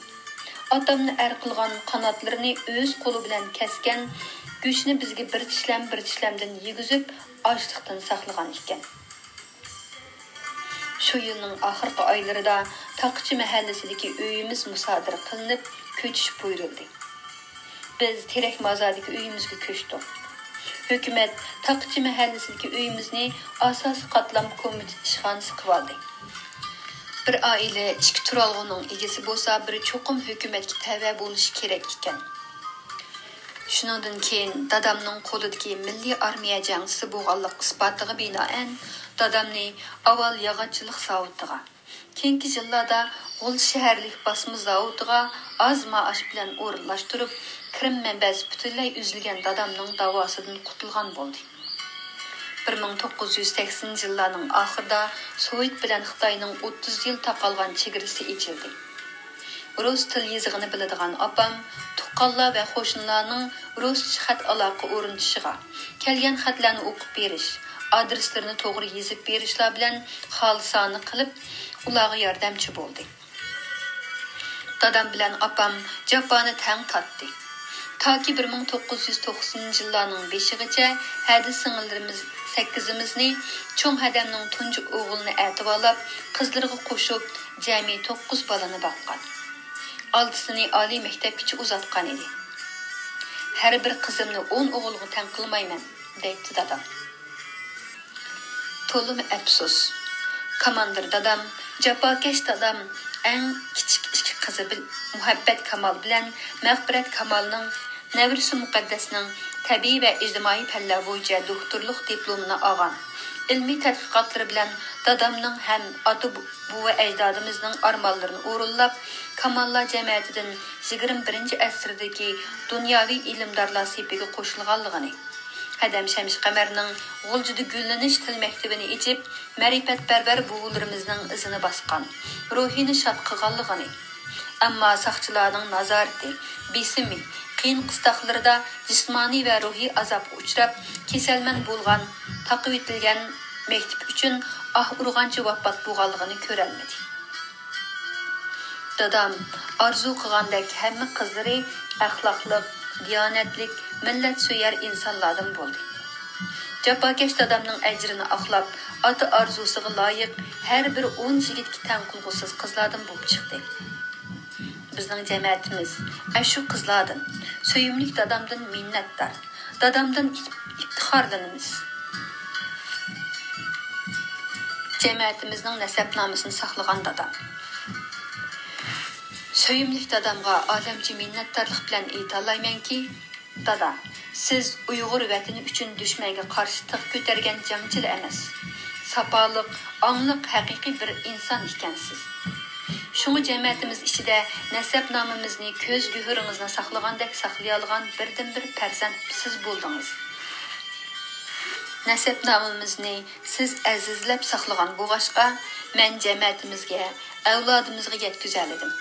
ئاتامنى ئەر قىلغان قاناتلىرىنى ئۆز قولى بىلەن كەسكەن، گۆشنى بىزگە بىر چىشلەم، بىر چىشلەمدىن يېگۈزۈپ، ئاچلىقتىن ساقلىغان ئىكەن. شۇ يىلنىڭ ئاخىرقى ئايلىرىدا تاقىچى مەھەللىسىدىكى ئۆيىمىز مۇسادىرە قىلىنىپ، كۆچۈش بۇيرۇلدى. بىز تېرەك مازاردىكى ئۆيىمىزگە كۆچتۇق. ھۆكۈمەت تاقىچى مەھەللىسىدىكى ئۆيىمىزنى ئاساسىي قاتلام كومىتېتى ئىشخانىسى قىلىۋالدى. بىر ئائىلە ئىككى تۇرالغۇنىڭ ئىگىسى بولسا، بىر چوقۇم ھۆكۈمەتكە تەۋە بولۇشى كېرەك ئىكەن. شۇنىڭدىن كېيىن دادامنىڭ قولىدىكى مىللىي ئارمىيە جەڭچىسى بولغانلىق ئىسپاتىغا بىنائەن، دادامنى ئاۋۋال ياغاچچىلىق زاۋۇتىغا، كېيىنكى يىللاردا غۇلجا شەھەرلىك باسما زاۋۇتىغا ئاز مائاش بىلەن ئورۇنلاشتۇرۇپ، كىرىم مەنبەسى پۈتۈنلەي ئۈزۈلگەن دادامنىڭ داۋاسىدىن قۇتۇلغان بولدى. بىر مىڭ توققۇز يۈز سەكسىنىنچى يىللارنىڭ ئاخىرىدا سوۋېت بىلەن خىتاينىڭ ئوتتۇز يىل تاقالغان چېگرىسى ئېچىلدى. رۇس تىل يېزىقىنى بىلىدىغان ئاپام تۇغقانلار ۋە قوشنىلارنىڭ رۇسچە خەت ئالاقە ئورنىتىشىغا، كەلگەن خەتلەرنى ئوقۇپ بېرىش، ئادرېسلىرىنى توغرا يېزىپ بېرىشلار بىلەن خالىسانە قىلىپ، ئۇلارغا ياردەمچى بولدى. دادام بىلەن ئاپام جاپانى تەڭ تارتتى. تاكى بىر مىڭ توققۇز يۈز توقسىنىنچى يىللارنىڭ بېشىغىچە ھەدە سىڭىللىرىمىز سەككىزىمىزنى چوڭ ھەدەمنىڭ تۇنجى ئوغلىنى ئەتىۋارلاپ، قىزلىرىغا قوشۇپ، جەمئىي توققۇز بالىنى باققان. ئالتىسىنى ئالىي مەكتەپكىچە ئۇزاتقان ئىدى. «ھەر بىر قىزىمنى ئون ئوغۇلغا تەڭ قىلمايمەن» دەيتتى دادام. تولىمۇ ئەپسۇس. كاماندىر دادام، جاپاكەش دادام، ئەڭ كىچىك ئىككى قىزى بىل-، مۇھەببەت كامال بىلەن مەغپىرەت كامالنىڭ، نەۋرىسى مۇقەددەسنىڭ تەبىئىي ۋە ئىجتىمائىي پەنلەر بويىچە دوكتورلۇق دىپلومىنى ئالغان. ئىلمىي تەتقىقاتلىرى بىلەن دادامنىڭ ھەم ئاتا بوۋا ئەجدادىمىزنىڭ ئارمانلىرىنى ئورۇنلاپ، كاماللار جەمەتىدىن يىگىرمە بىرىنچى ئەسىردىكى دۇنياۋى ئىلىمدارلار سېپىگە قوشۇلغانلىقىنى، ھەدەم شەمشى قەمەرنىڭ غۇلجىدا گۈللىنىش تىل مەكتىۋىنى ئېچىپ، مەرىپەتپەرۋەر بوۋىلىرىمىزنىڭ ئىزىنى باسقان، روھىنى شاد قىلغانلىقىنى، ئەمما ساقچىلارنىڭ نازارىتى، بېسىمى، قىيىن قىستاقلىرىدا جىسمانىي ۋە روھىي ئازابقا ئۇچراپ، كېسەلمەن بولغان، تاقىۋېتىلگەن مەكتىپى ئۈچۈن ئاھ ئۇرغانچە ۋاپات بولغانلىقىنى كۆرەلمىدى. دادام ئارزۇ قىلغاندەك ھەممە قىزلىرى ئەخلاقلىق، دىيانەتلىك، مىللەتسۆيەر ئىنسانلاردىن بولدى. جاپاكەش دادامنىڭ ئەجرىنى ئاقلاپ، ئاتا ئارزۇسىغا لايىق ھەر بىر ئون يىگىتكە تەڭ قىلغۇسىز قىزلاردىن بولۇپ چىقتى. بىزنىڭ جەمەتىمىز ئەشۇ قىزلاردىن، سۆيۈملۈك دادامدىن مىننەتدار، دادامدىن ئىپ-، ئىپتىخارلىنىمىز. جەمەتىمىزنىڭ نەسەبنامىسىنى ساقلىغان دادام. سۆيۈملۈك دادامغا ئالەمچە مىننەتدارلىق بىلەن ئېيتالايمەنكى، دادا، سىز ئۇيغۇر ۋەتىنى ئۈچۈن دۈشمەنگە قارشى تىغ كۆتەرگەن جەڭچىلا ئەمەس، ساپالىق، ئاڭلىق، ھەقىقىي بىر ئىنسان ئىكەنسىز. شۇڭا جەمەتىمىز ئىچىدە نەسەبنامىمىزنى كۆز گۆھىرىڭىزنى ساقلىغاندەك ساقلىيالىغان بىردىنبىر پەرزەنت سىز بولدىڭىز. نەسەبنامىمىزنى سىز ئەزىزلەپ ساقلىغان بولغاچقا، مەن جەمەتىمىزگە، ئەۋلادىمىزغا يەتكۈزەلىدىم.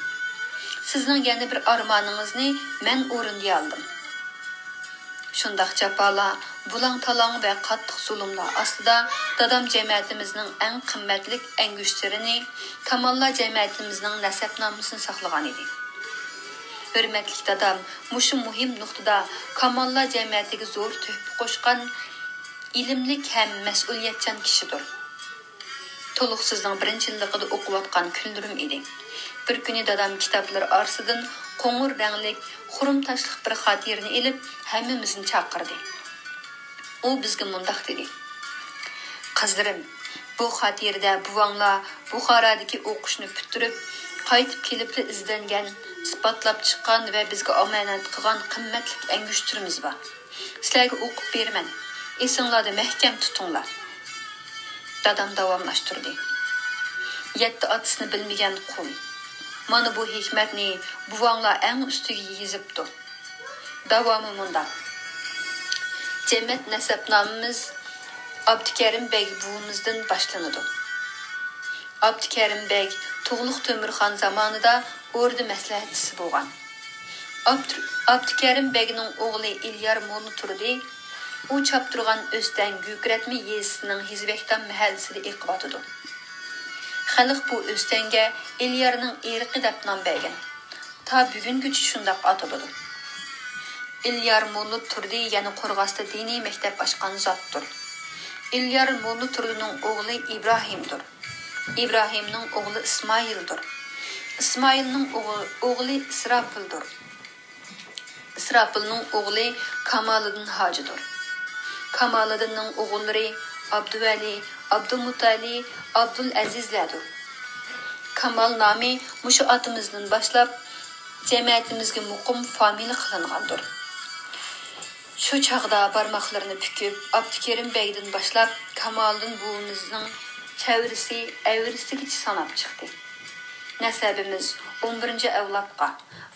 سىزنىڭ يەنە بىر ئارمانىڭىزنى مەن ئورۇندىيالىدىم. شۇنداق جاپالار، بۇلاڭ-تالاڭ ۋە قاتتىق زۇلۇملار ئاستىدا دادام جەمەتىمىزنىڭ ئەڭ قىممەتلىك ئەڭگۈشتىرىنى، كاماللار جەمەتىمىزنىڭ نەسەبنامىسىنى ساقلىغانىدى. ھۆرمەتلىك دادام مۇشۇ مۇھىم نۇقتىدا كاماللار جەمەتىگە زور تۆھپە قوشقان ئىلىملىك ھەم مەسئۇلىيەتچان كىشىدۇر. تولۇق سىزنىڭ بىرىنچى يىللىقىدا ئوقۇۋاتقان كۈنلىرىم ئىدى. بىر كۈنى دادام كىتابلىرى ئارىسىدىن قوڭۇر رەڭلىك، خۇرۇم تاشلىق بىر خاتىرىنى ئېلىپ، ھەممىمىزنى چاقىردى. ئۇ بىزگە مۇنداق دېدى: «قىزلىرىم، بۇ خاتىرىدە بوۋاڭلار بۇخارادىكى ئوقۇشنى پۈتتۈرۈپ، قايتىپ كېلىپلا ئىزدەنگەن، ئىسپاتلاپ چىققان ۋە بىزگە ئامانەت قىلغان قىممەتلىك ئەنگۈشتىرىمىز بار. سىلەرگە ئوقۇپ بېرىمەن. ئېسىڭلاردا مەھكەم تۇتۇڭلار.» دادام داۋاملاشتۇردى: «يەتتە ئاتىسىنى بىلمىگەن قۇل. مانا بۇ ھېكمەتنى بوۋاڭلار ئەڭ ئۈستىگە يېزىپتۇ.» داۋامى مۇنداق: «جەمەت نەسەبنامىمىز ئابدۇكەرىم بەگ بوۋىمىزدىن باشلىنىدۇ.» ئابدۇكەرىم بەگ تۇغلۇق تۆمۈرخان زامانىدا ئوردا مەسلىھەتچىسى بولغان. ئابدۇ-، ئابدۇكەرىم بەگنىڭ ئوغلى ئېلىيار موللا تۇردى. ئۇ چاپتۇرغان ئۆستەڭ گۈكرەتمە يېزىسىنىڭ ھېزۋەكتام مەھەللىسىدە ئېقىۋاتىدۇ. خەلق بۇ ئۆستەڭگە ئېلىيارنىڭ ئېرىقى دەپ نام بەرگەن. تا بۈگۈنگىچە شۇنداق ئاتىلىدۇ. ئېلىيار موللا تۇردى يەنە قورغاستا دىنىي مەكتەپ ئاچقان زاتتۇر. ئېلىيار موللا تۇردىنىڭ ئوغلى ئىبراھىمدۇر. ئىبراھىمنىڭ ئوغلى ئىسمائىلدۇر. ئىسمائىلنىڭ ئوغ-، ئوغلى ئىسراپىلدۇر. ئىسراپىلنىڭ ئوغلى كامالىدىن ھاجىدۇر. كامالىدىننىڭ ئوغۇللىرى ئابدۇۋەلى، ئابدۇمۇتەلى، ئابدۇلئەزىزلەردۇر. كامال نامى مۇشۇ ئاتىمىزدىن باشلاپ جەمەتىمىزگە مۇقىم فامىلە قىلىنغاندۇر. شۇ چاغدا بارماقلىرىنى پۈكۈپ، ئابدۇكېرىم بەگدىن باشلاپ كامالىدىن بوۋىمىزنىڭ چەۋرىسى، ئەۋرىسىگىچە ساناپ چىقتى. نەسەبىمىز ئون بىرىنچى ئەۋلادقا،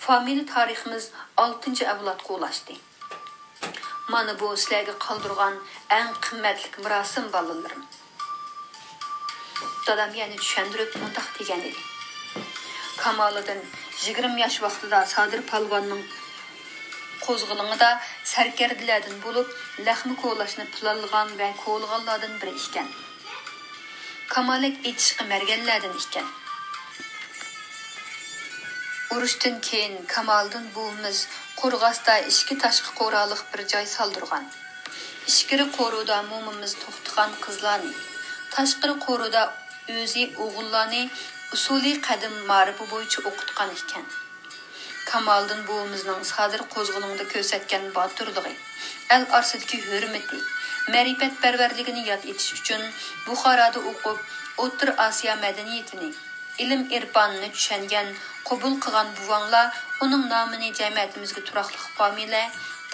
فامىلە تارىخىمىز ئالتىنچى ئەۋلادقا ئۇلاشتى. مانا بۇ سىلەرگە قالدۇرغان ئەڭ قىممەتلىك مىراسىم، بالىلىرىم. دادام يەنە چۈشەندۈرۈپ مۇنداق دېگەن ئىدى: كامالىدىن يىگىرمە ياش ۋاقتىدا سادىر پالۋاننىڭ قوزغىلىڭىدا سەركەردىلەردىن بولۇپ، لەخمە كولاشنى پىلانلىغان ۋە كولىغانلاردىن بىرى ئىكەن. كامالەك ئېتىشقا مەرگەنلەردىن ئىكەن. ئۇرۇشتىن كېيىن كامالىدىن بوۋىمىز قورغاستا ئىچكى تاشقى قورالىق بىر جاي سالدۇرغان. ئىچكىرى قورۇدا مومىمىز توختىغان قىزلارنى، تاشقىرى قورۇدا ئۆزى ئوغۇللارنى ئۇسۇلى قەدىم مائارىپى بويىچە ئوقۇتقان ئىكەن. كامالىدىن بوۋىمىزنىڭ سادىر قوزغىلىڭدا كۆرسەتكەن باتۇرلۇقى، ئەل ئارىسىدىكى ھۆرمىتى، مەرىپەتپەرۋەرلىكىنى ياد ئېتىش ئۈچۈن بۇخارادا ئوقۇپ، ئوتتۇرا ئاسىيا مەدەنىيىتىنى، ئىلىم-ئېرپانىنى چۈشەنگەن، قوبۇل قىلغان بوۋاڭلار ئۇنىڭ نامىنى جەمئىيىتىمىزگە تۇراقلىق فامىلە،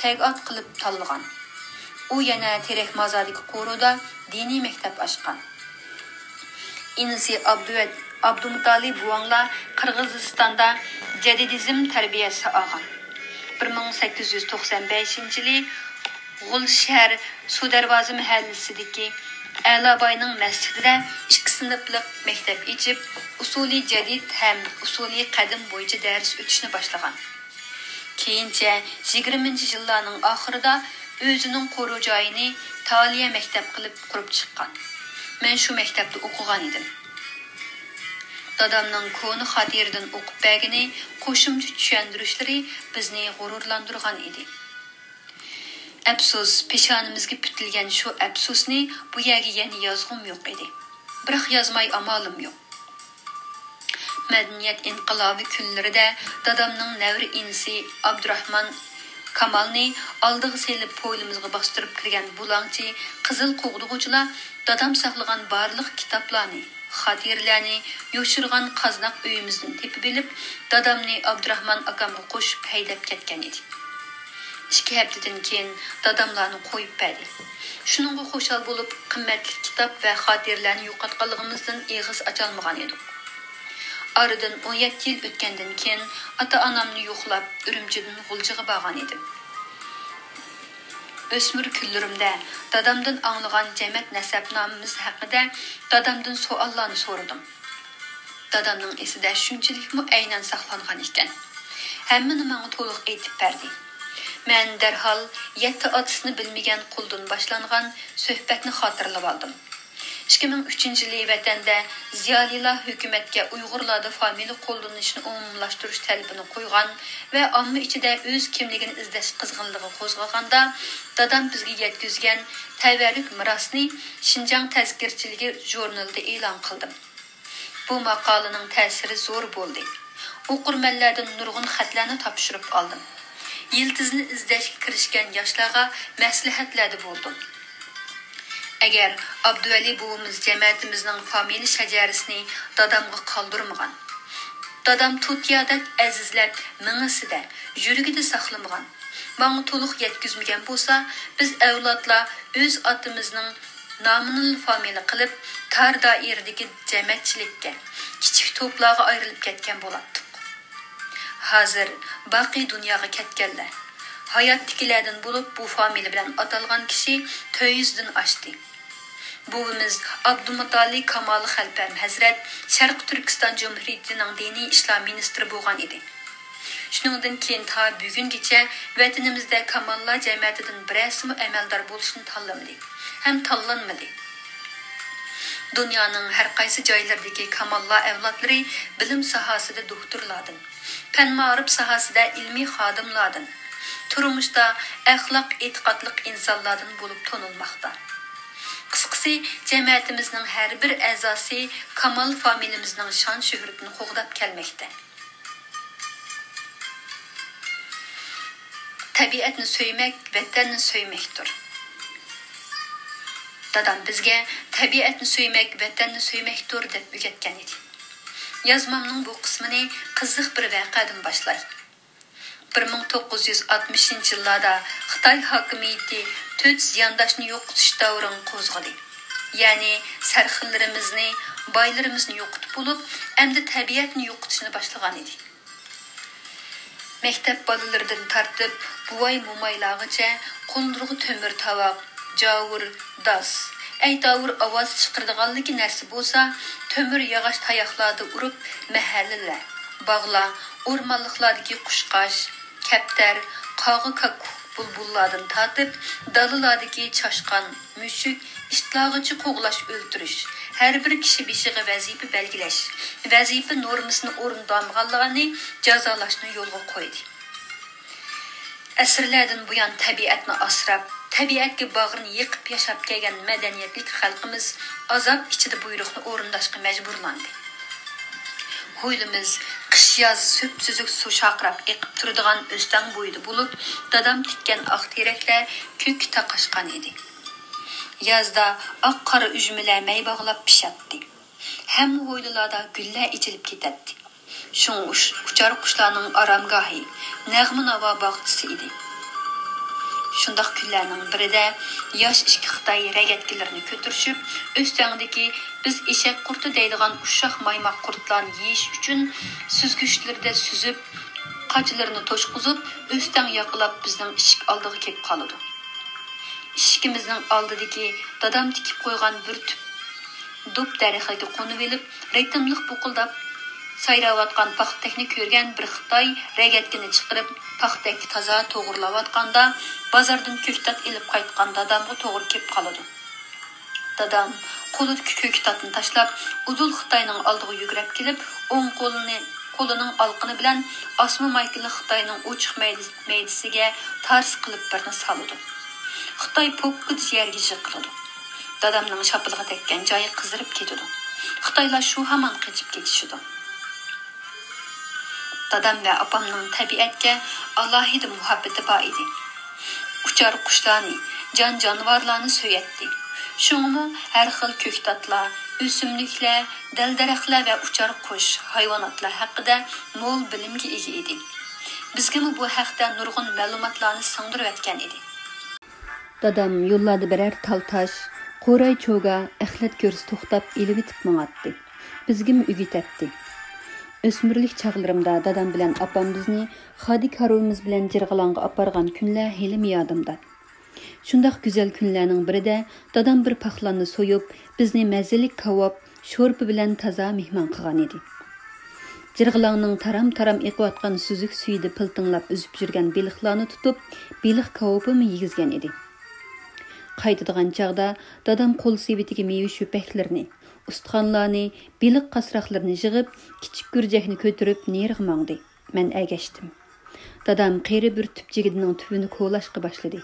تەگئات قىلىپ تاللىغان. ئۇ يەنە تېرەك مازاردىكى قورۇدا دىنىي مەكتەپ ئاچقان. ئىنىسى ئابدۇۋەت-، ئابدۇمۇتالىپ بوۋاڭلار قىرغىزىستاندا جەدىدىزم تەربىيەسى ئالغان. بىر مىڭ سەككىز يۈز توقسان بەشىنچى يىلى غۇلشەھەر سۇدەرۋازا مەھەللىسىدىكى ئەلاباينىڭ مەسچىتىدە ئىككى سىنىپلىق مەكتەپ ئېچىپ، ئۇسۇلى جەدىد ھەم ئۇسۇلى قەدىم بويىچە دەرس ئۆتۈشنى باشلىغان. كېيىنچە يىگىرمىنچى يىللارنىڭ ئاخىرىدا ئۆزىنىڭ قورۇ جايىنى تالىيە مەكتەپ قىلىپ قۇرۇپ چىققان. مەن شۇ مەكتەپتە ئوقۇغان ئىدىم. دادامنىڭ كونا خاتىرىدىن ئوقۇپ بەرگىنى، قوشۇمچە چۈشەندۈرۈشلىرى بىزنى غۇرۇرلاندۇرغان ئىدى. ئەپسۇس، پېشانىمىزگە پۈتۈلگەن شۇ ئەپسۇسنى بۇ يەرگە يەنە يازغۇم يوق ئىدى. بىراق يازماي ئامالىم يوق. مەدەنىيەت ئىنقىلابى كۈنلىرىدە دادامنىڭ نەۋرە ئىنىسى ئابدۇراخمان كامالنى ئالدىغا سېلىپ، ھويلىمىزغا باستۇرۇپ كىرگەن بۇلاڭچى قىزىل قوغدىغۇچىلار دادام ساقلىغان بارلىق كىتابلارنى، خاتىرىلەرنى يوشۇرغان قازناق ئۆيىمىزدىن تېپىۋېلىپ، دادامنى ئابدۇراخمان ئاكامغا قوشۇپ ھەيدەپ كەتكەن ئىدى. ئىككى ھەپتىدىن كېيىن داداملارنى قويۇپ بەردى. شۇنىڭغا خۇشال بولۇپ، قىممەتلىك كىتاب ۋە خاتىرىلەرنى يوقاتقانلىقىمىزدىن ئېغىز ئاچالمىغان ئىدۇق. ئارىدىن ئون يەتتە يىل ئۆتكەندىن كېيىن، ئاتا-ئانامنى يوقلاپ، ئۈرۈمچىدىن غۇلجىغا بارغان ئىدىم. ئۆسمۈر كۈنلىرىمدە دادامدىن ئاڭلىغان جەمەت نەسەبنامىمىز ھەققىدە دادامدىن سوئاللارنى سورىدىم. دادامنىڭ ئېسىدە شۇنچىلىكمۇ ئەينەن ساقلانغان ئىكەن. ھەممىنى ماڭا تولۇق ئېيتىپ بەردى. مەن دەرھال يەتتە ئاتىسىنى بىلمىگەن قۇلدىن باشلانغان سۆھبەتنى خاتىرىلىۋالدىم. ئىككى مىڭ ئۈچىنچى يىلى ۋەتەندە زىيالىيلار ھۆكۈمەتكە ئۇيغۇرلاردا فامىلە قوللىنىشنى ئومۇملاشتۇرۇش تەلىپىنى قويغان ۋە ئامما ئىچىدە ئۆز كىملىكىنى ئىزدەش قىزغىنلىقى قوزغىغاندا، دادام بىزگە يەتكۈزگەن تەۋەررۈك مىراسنى شىنجاڭ تەزكىرىچىلىكى ژۇرنىلىدا ئېلان قىلدىم. بۇ ماقالىنىڭ تەسىرى زور بولدى. ئوقۇرمەنلەردىن نۇرغۇن خەتلەرنى تاپشۇرۇپ ئالدىم. يىلتىزنى ئىزدەشكە كىرىشكەن ياشلارغا مەسلىھەتلەردە بولدۇم. ئەگەر ئابدۇۋەلى بوۋىمىز جەمەتىمىزنىڭ فامىلە شەجەرىسىنى دادامغا قالدۇرمىغان، دادام توتىيادەك ئەزىزلەپ مېڭىسىدە، يۈرىكىدە ساقلىمىغان، ماڭا تولۇق يەتكۈزمىگەن بولسا، بىز ئەۋلادلار ئۆز ئاتىمىزنىڭ نامىنىلا فامىلە قىلىپ، تار دائىرىدىكى جەمەتچىلىككە، كىچىك توپلارغا ئايرىلىپ كەتكەن بولاتتۇق. ھازىر باقىي دۇنياغا كەتكەنلەر، ھاياتتىكىلەردىن بولۇپ بۇ فامىلە بىلەن ئاتالغان كىشى تۆت يۈزدىن ئاشتى. بوۋىمىز ئابدۇمۇتالىپ كامالى خەلپەم ھەزرەت شەرقىي تۈركىستان جۇمھۇرىيىتىنىڭ دىنىي ئىشلار مىنىستىرى بولغان ئىدى. شۇنىڭدىن كېيىن تا بۈگۈنگىچە ۋەتىنىمىزدە كاماللار جەمەتىدىن بىرەرسىمۇ ئەمەلدار بولۇشنى تاللىمىدى ھەم تاللانمىدى. دۇنيانىڭ ھەر قايسى جايلىرىدىكى كاماللار ئەۋلادلىرى بىلىم ساھەسىدە دوكتورلاردىن، پەن-مائارىپ ساھەسىدە ئىلمىي خادىملاردىن، تۇرمۇشتا ئەخلاق-ئېتىقادلىق ئىنسانلاردىن بولۇپ تونۇلماقتا. قىسقىسى، جەمەتىمىزنىڭ ھەر بىر ئەزاسى كامال فامىلىمىزنىڭ شان-شۆھرىتىنى قوغداپ كەلمەكتە. تەبىئەتنى سۆيمەك ۋەتەننى سۆيمەكتۇر. دادام بىزگە تەبىئەتنى سۆيمەك ۋەتەننى سۆيمەكتۇر دەپ ئۆگەتكەن ئىدى. يازمامنىڭ بۇ قىسمىنى قىزىق بىر ۋەقەدىن باشلاي. بىر مىڭ توققۇز يۈز ئاتمىشىنچى يىللاردا خىتاي ھاكىمىيىتى تۆت زىيانداشنى يوقىتىش داۋرىنى قوزغىدى. يەنى سەرخىللىرىمىزنى، بايلىرىمىزنى يوقىتىپ بولۇپ، ئەمدى تەبىئەتنى يوقىتىشنى باشلىغان ئىدى. مەكتەپ بالىلىرىدىن تارتىپ، بوۋاي-مومايلارغىچە قوللىرىغا تۆمۈر تاۋاق، جاۋۇر، داس، ئەيتاۋۇر ئاۋاز چىقىرىدىغانلىكى نەرسە بولسا، تۆمۈر ياغاچ تاياقلاردا ئۇرۇپ، مەھەللىلەر، باغلار، ئورمانلىقلاردىكى قۇشقاچ، كەپتەر، قاغا، كاككۇك، بۇلبۇللاردىن تارتىپ، دالىلاردىكى چاشقان، مۈشۈك، ئىتلارغىچە قوغلاش، ئۆلتۈرۈش، ھەر بىر كىشى بېشىغا ۋەزىپە بەلگىلەش، ۋەزىپە نورمىسىنى ئورۇندالمىغانلارنى جازالاشنى يولغا قويدى. ئەسىرلەردىن بۇيان تەبىئەتنى ئاسراپ، تەبىئەتكە باغرىنى يېقىپ ياشاپ كەلگەن مەدەنىيەتلىك خەلقىمىز ئازاب ئىچىدە بۇيرۇقنى ئورۇنداشقا مەجبۇرلاندى. ھويلىمىز قىش-ياز سۈپسۈزۈك سۇ شارقىراپ ئېقىپ تۇرىدىغان ئۆستەڭ بويىدا بولۇپ، دادام تىككەن ئاق تېرەكلەر كۆككە تاقاشقان ئىدى. يازدا ئاق-قارا ئۈجمىلەر مەي باغلاپ پىشاتتى. ھەممە ھويلىلاردا گۈللەر ئېچىلىپ كېتەتتى. شۇڭا ئۇچار قۇشلارنىڭ ئارامگاھى، نەغمە-ناۋا باغچىسى ئىدى. شۇنداق كۈنلەرنىڭ بىرىدە ياش ئىككى خىتاي رەگەتكىلىرىنى كۆتۈرۈشۈپ، ئۆستەڭدىكى بىز ئېشەك قۇرتى دەيدىغان ئۇششاق مايماق قۇرتلارنى يېيىش ئۈچۈن سۈزگۈچلىرىدە سۈزۈپ، قاچىلىرىنى توشقۇزۇپ، ئۆستەڭ ياقىلاپ بىزنىڭ ئىشىك ئالدىغا كېلىپ قالىدۇ. ئىشىكىمىزنىڭ ئالدىدىكى دادام تىكىپ قويغان بىر تۈپ دۇب دەرىخىگە قونۇۋېلىپ، رىتىملىق بۇقۇلداپ سايراۋاتقان پاختەكنى كۆرگەن بىر خىتاي رەگەتكىنى چىقىرىپ، پاختەككە تازا توغرىلاۋاتقاندا، بازاردىن كۆكتات ئېلىپ قايتقان دادامغا توغرا كېلىپ قالىدۇ. دادام قولىدىكى كۆكتاتنى تاشلاپ، ئۇدۇل خىتاينىڭ ئالدىغا يۈگۈرۈپ كېلىپ، ئوڭ قولىنى، قولىنىڭ ئالىقىنى بىلەن ئاسما مايكىلىق خىتاينىڭ ئوچۇق مەيدىسىگە تارس قىلىپ بىرنى سالىدۇ. خىتاي پوككىدە يەرگە يىقىلىدۇ. دادامنىڭ شاپىلىغا تەگكەن جايى قىزىرىپ كېتىدۇ. خىتايلار شۇ ھامان قېچىپ كېتىشىدۇ. دادام ۋە ئاپامنىڭ تەبىئەتكە ئالاھىدە مۇھەببىتى بار ئىدى. ئۇچار قۇشلارنى، جان-جانىۋارلارنى سۆيەتتى. شۇڭىمۇ ھەر خىل كۆكتاتلار، ئۆسۈملۈكلەر، دەل-دەرەخلەر ۋە ئۇچار قۇش، ھايۋاناتلار ھەققىدە مول بىلىمگە ئىگە ئىدى. بىزگىمۇ بۇ ھەقتە نۇرغۇن مەلۇماتلارنى سىڭدۈرۈۋەتكەن ئىدى. دادام يوللاردا بىرەر تال تاش، قوراي چوگا، ئەخلەت كۆرسە توختاپ ئېلىۋېتىپ ماڭاتتى. بىزگىمۇ ئۆگىتەتتى. ئۆسمۈرلۈك چاغلىرىمدا دادام بىلەن ئاپام بىزنى خادى كارۋىمىز بىلەن جىرغىلاڭغا ئاپارغان كۈنلەر ھېلىمۇ يادىمدا. شۇنداق گۈزەل كۈنلەرنىڭ بىرىدە دادام بىر پاخلاننى سويۇپ، بىزنى مەززىلىك كاۋاپ، شورپا بىلەن تازا مېھمان قىلغان ئىدى. جىرغىلاڭنىڭ تارام-تارام ئېقىۋاتقان سۈزۈك سۈيىدە پىلتىڭلاپ ئۈزۈپ يۈرگەن بېلىقلارنى تۇتۇپ، بېلىق كاۋىپىمۇ يېگۈزگەن ئىدى. قايتىدىغان چاغدا دادام قول سېۋىتىگە مېۋە شۆپەكلىرىنى، ئۇستىخانلارنى، بېلىق قاسراقلىرىنى يىغىپ، كىچىك گۈرجەكنى كۆتۈرۈپ نېرىغا ماڭدى. مەن ئەگەشتىم. دادام قېرى بىر تۈپ جىگدىنىڭ تۈۋىنى كولاشقا باشلىدى.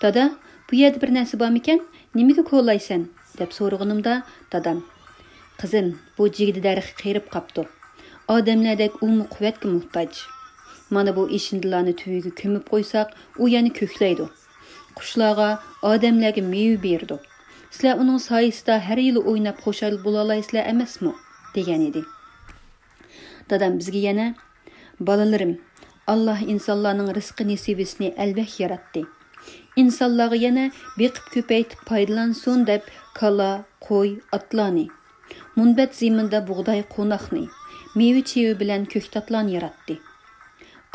«دادا، بۇ يەردە بىر نەرسە بارمىكەن؟ نېمىگە كولايسەن؟» دەپ سورىغىنىمدا، دادام: «قىزىم، بۇ جىگدە دەرىخى قېرىپ قاپتۇ. ئادەملەردەك ئۇمۇ قۇۋۋەتكە موھتاج. مانا بۇ ئېشىندىلارنى تۈۋىگە كۆمۈپ قويساق، ئۇ يەنە كۆكلەيدۇ. قۇشلارغا، ئادەملەرگە مېۋە بېرىدۇ. سىلەر ئۇنىڭ سايىسىدا ھەر يىلى ئويناپ خۇشال بولالايسىلەر ئەمەسمۇ؟» دېگەن ئىدى. دادام بىزگە يەنە: «بالىلىرىم، ئاللا ئىنسانلارنىڭ رىزقى نېسىۋىسىنى ئەلۋەك ياراتتى. ئىنسانلارغا يەنە بېقىپ كۆپەيتىپ پايدىلانسۇن دەپ كالا، قوي، ئاتلارنى، مۇنبەت زېمىندا بۇغداي، قوناقنى، مېۋە-چېۋە بىلەن كۆكتاتلارنى ياراتتى.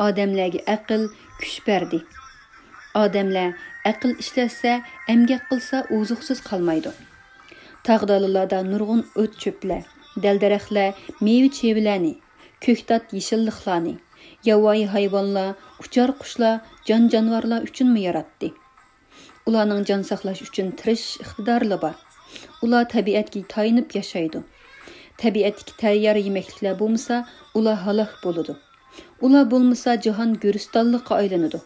ئادەملەرگە ئەقىل، كۈچ بەردى. ئادەملەر ئەقىل ئىشلەتسە، ئەمگەك قىلسا ئوزۇقسىز قالمايدۇ. تاغ-دالىلاردا نۇرغۇن ئوت-چۆپلەر، دەل-دەرەخلەر، مېۋە-چېۋىلەرنى، كۆكتات يېشىللىقلارنى، ياۋايى ھايۋانلار، ئۇچار قۇشلار، جان-جانىۋارلار ئۈچۈنمۇ ياراتتى. ئۇلارنىڭ جان ساقلاش ئۈچۈن تىرىشىش ئىقتىدارىلا بار. ئۇلار تەبىئەتكە تايىنىپ ياشايدۇ. تەبىئەتتىكى تەييار يېمەكلىكلەر بولمىسا، ئۇلار ھالاك بولىدۇ. ئۇلار بولمىسا، جاھان گۆرىستانلىققا ئايلىنىدۇ.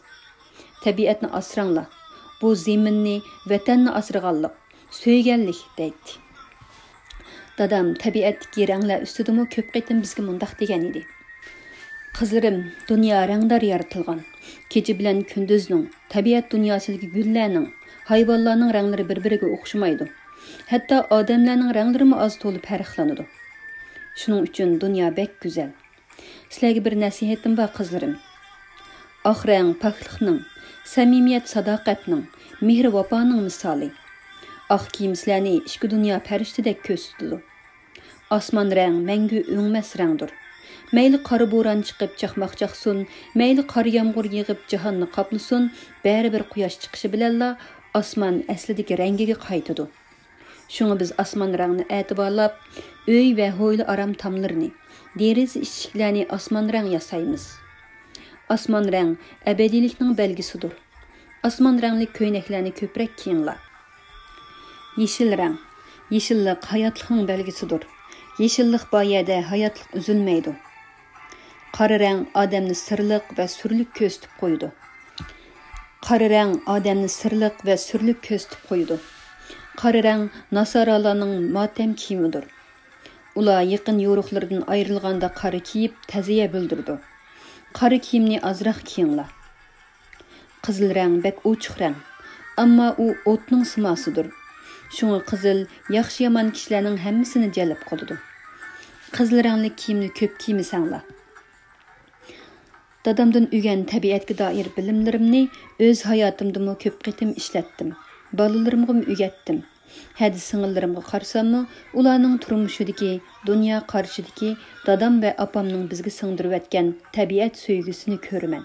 تەبىئەتنى ئاسراڭلار. بۇ زېمىننى، ۋەتەننى ئاسرىغانلىق، سۆيگەنلىك» دەيتتى. دادام تەبىئەتتىكى رەڭلەر ئۈستىدىمۇ كۆپ قېتىم بىزگە مۇنداق دېگەن ئىدى: «قىزلىرىم، دۇنيا رەڭدار يارىتىلغان. كېچە بىلەن كۈندۈزنىڭ، تەبىئەت دۇنياسىدىكى گۈللەرنىڭ، ھايۋانلارنىڭ رەڭلىرى بىر-بىرىگە ئوخشىمايدۇ. ھەتتا ئادەملەرنىڭ رەڭلىرىمۇ ئاز-تولا پەرقلىنىدۇ. شۇنىڭ ئۈچۈن دۇنيا بەك گۈزەل. سىلەرگە بىر نەسىھەتىم بار، قىزلىرىم. ئاق رەڭ پاكلىقنىڭ، سەمىمىيەت ساداقەتنىڭ، مېھرى ۋاپانىڭ مىسالى. ئاق كىيىم سىلەرنى ئىچكى دۇنيا پەرىشتىدەك كۆرسىتىدۇ. ئاسمان رەڭ مەڭگۈ ئۆڭمەس رەڭدۇر. مەيلى قارا بوران چىقىپ چاقماق چاقسۇن، مەيلى قار يامغۇر يېغىپ جاھاننى قاپلىسۇن، بەرىبىر قۇياش چىقىشى بىلەنلا ئاسمان ئەسلىدىكى رەڭگىگە قايتىدۇ. شۇڭا بىز ئاسمان رەڭنى ئەتىۋارلاپ، ئۆي ۋە ھويلا ئارام تاملىرىنى، دېرىزە ئىشىكلەرنى ئاسمان رەڭ ياسايمىز. ئاسمان رەڭ ئەبەدىيلىكنىڭ بەلگىسىدۇر. ئاسمان رەڭلىك كۆينەكلەرنى كۆپرەك كىيىڭلار. يېشىل رەڭ. يېشىللىق ھاياتلىقنىڭ بەلگىسىدۇر. يېشىللىق بار يەردە ھاياتلىق ئۈزۈلمەيدۇ. قارا رەڭ ئادەمنى سىرلىق ۋە سۈرلۈك كۆرسىتىپ قويىدۇ. قارا رەڭ ئادەمنى سىرلىق ۋە سۈرلۈك كۆرسىتىپ قويىدۇ. قارا رەڭ ناسارالارنىڭ ماتەم كىيىمىدۇر. ئۇلار يېقىن يورۇقلىرىدىن ئايرىلغاندا قارا كىيىپ تەزىيە بىلدۈرىدۇ. قارا كىيىمنى ئازراق كىيىڭلار. قىزىل رەڭ بەك ئوچۇق رەڭ، ئەمما ئۇ ئوتنىڭ سىماسىدۇر. شۇڭا قىزىل ياخشى-يامان كىشىلەرنىڭ ھەممىسىنى جەلپ قىلىدۇ. قىزىل رەڭلىك كىيىمنى كۆپ كىيمىسەڭلار. دادامدىن ئۆگەن تەبىئەتكە دائىر بىلىملىرىمنى ئۆز ھاياتىمدىمۇ كۆپ قېتىم ئىشلەتتىم. بالىلىرىمغىمۇ ئۆگەتتىم. ھەدە سىڭىللىرىمغا قارىساممۇ، ئۇلارنىڭ تۇرمۇشىدىكى، دۇنيا قارىشىدىكى دادام ۋە ئاپامنىڭ بىزگە سىڭدۈرۈۋەتكەن تەبىئەت سۆيگۈسىنى كۆرىمەن.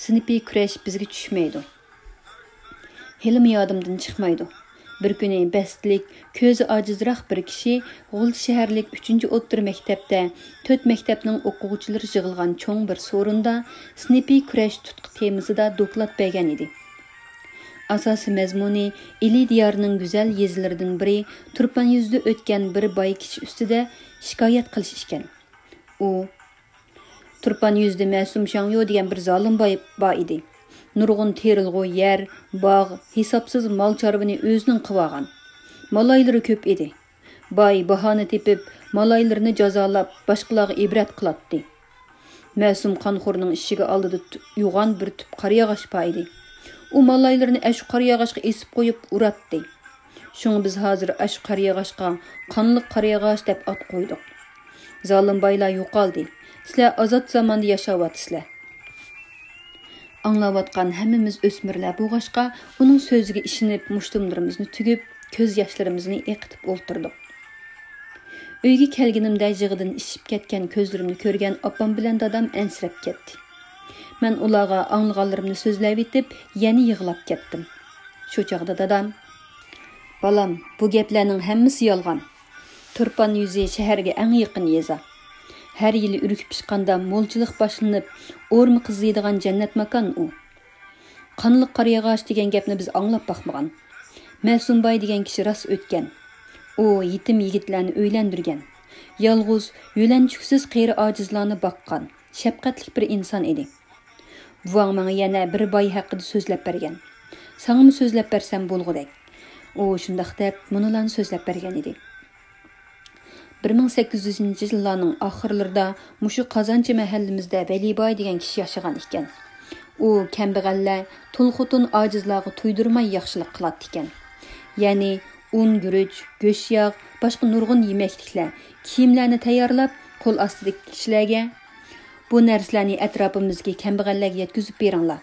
سىنىپىي كۈرەش بىزگە چۈشمەيدۇ. ھېلىمۇ يادىمدىن چىقمايدۇ. بىر كۈنى بەستلىك، كۆزى ئاجىزراق بىر كىشى غۇلجا شەھەرلىك ئۈچىنچى ئوتتۇرا مەكتەپتە تۆت مەكتەپنىڭ ئوقۇغۇچىلىرى يىغىلغان چوڭ بىر سورۇندا سىنىپىي كۈرەش تۇتقا تېمىسىدا دوكلات بەرگەن ئىدى. ئاساسىي مەزمۇنى ئىلى دىيارىنىڭ گۈزەل يېزىلىرىدىن بىرى تۇرپان يۈزىدە ئۆتكەن بىر باي كىشى ئۈستىدە شىكايەت قىلىش ئىكەن. ئۇ: «تۇرپان يۈزىدە مەسۇم شاڭيو دېگەن بىر زالىم باي بار ئىدى. نۇرغۇن تېرىلغۇ يەر، باغ، ھېسابسىز مال-چارۋىنى ئۆزىنىڭ قىلىۋالغان. مالايلىرى كۆپ ئىدى. باي باھانە تېپىپ، مالايلىرىنى جازالاپ، باشقىلارغا ئىبرەت قىلاتتى. مەسۇم قانخورنىڭ ئىشىكى ئالدىدا تۈ-، يوغان بىر تۈپ قارىياغاچ بار ئىدى. ئۇ مالايلىرىنى ئەشۇ قارىياغاچقا ئېسىپ قويۇپ ئۇراتتى. شۇڭا بىز ھازىر ئاشۇ قارىياغاچقا قانلىق قارىياغاچ دەپ ئات قويدۇق. زالىم بايلار يوقالدى. سىلەر ئازاد زاماندا ياشاۋاتىسىلەر. ئاڭلاۋاتقان ھەممىمىز ئۆسمۈرلەر بولغاچقا، ئۇنىڭ سۆزىگە ئىشىنىپ، مۇشتۇملىرىمىزنى تۈگۈپ، كۆز ياشلىرىمىزنى ئېقىتىپ ئولتۇردۇق. ئۆيگە كەلگىنىمدە يىغىدىن ئىششىپ كەتكەن كۆزلىرىمنى كۆرگەن ئاپام بىلەن دادام ئەنسىرەپ كەتتى. مەن ئۇلارغا ئاڭلىغانلىرىمنى سۆزلەۋېتىپ، يەنە يىغلاپ كەتتىم. شۇ چاغدا دادام، «بالام، بۇ گەپلەرنىڭ ھەممىسى يالغان. تۇرپان يۈزى شەھەرگە ئەڭ يېقىن يېزا. ھەر يىلى ئۈرۈك پىشقاندا مولچىلىق باشلىنىپ، ئورما قىزىيدىغان جەننەت ماكان ئۇ. قانلىق قارىياغاچ دېگەن گەپنى بىز ئاڭلاپ باقمىغان. مەسۇمباي دېگەن كىشى راست ئۆتكەن. ئۇ يېتىم يىگىتلەرنى ئۆيلەندۈرگەن. يالغۇز، يۆلەنچۈكسىز قېرى ئاجىزلارنى باققان، شەپقەتلىك بىر ئىنسان ئىدى. بوۋاڭ ماڭا يەنە بىر باي ھەققىدە سۆزلەپ بەرگەن. ساڭىمۇ سۆزلەپ بەرسەم بولغۇدەك.» ئۇ شۇنداق دەپ، مۇنۇلارنى سۆزلەپ بەرگەن ئىدى. بىر مىڭ سەككىز يۈزىنچى يىللارنىڭ ئاخىرلىرىدا مۇشۇ قازانچى مەھەللىمىزدە ۋەلىباي دېگەن كىشى ياشىغان ئىكەن. ئۇ كەمبەغەللەر، تۇل خوتۇن ئاجىزلارغا تۇيدۇرماي ياخشىلىق قىلاتتىكەن. يەنى ئۇن، گۈرۈچ، گۆش-ياغ، باشقا نۇرغۇن يېمەكلىكلەر، كىيىملەرنى تەييارلاپ، قول ئاستىدىكى كىشىلەرگە، «بۇ نەرسىلەرنى ئەتراپىمىزدىكى كەمبەغەللەرگە يەتكۈزۈپ بېرىڭلار.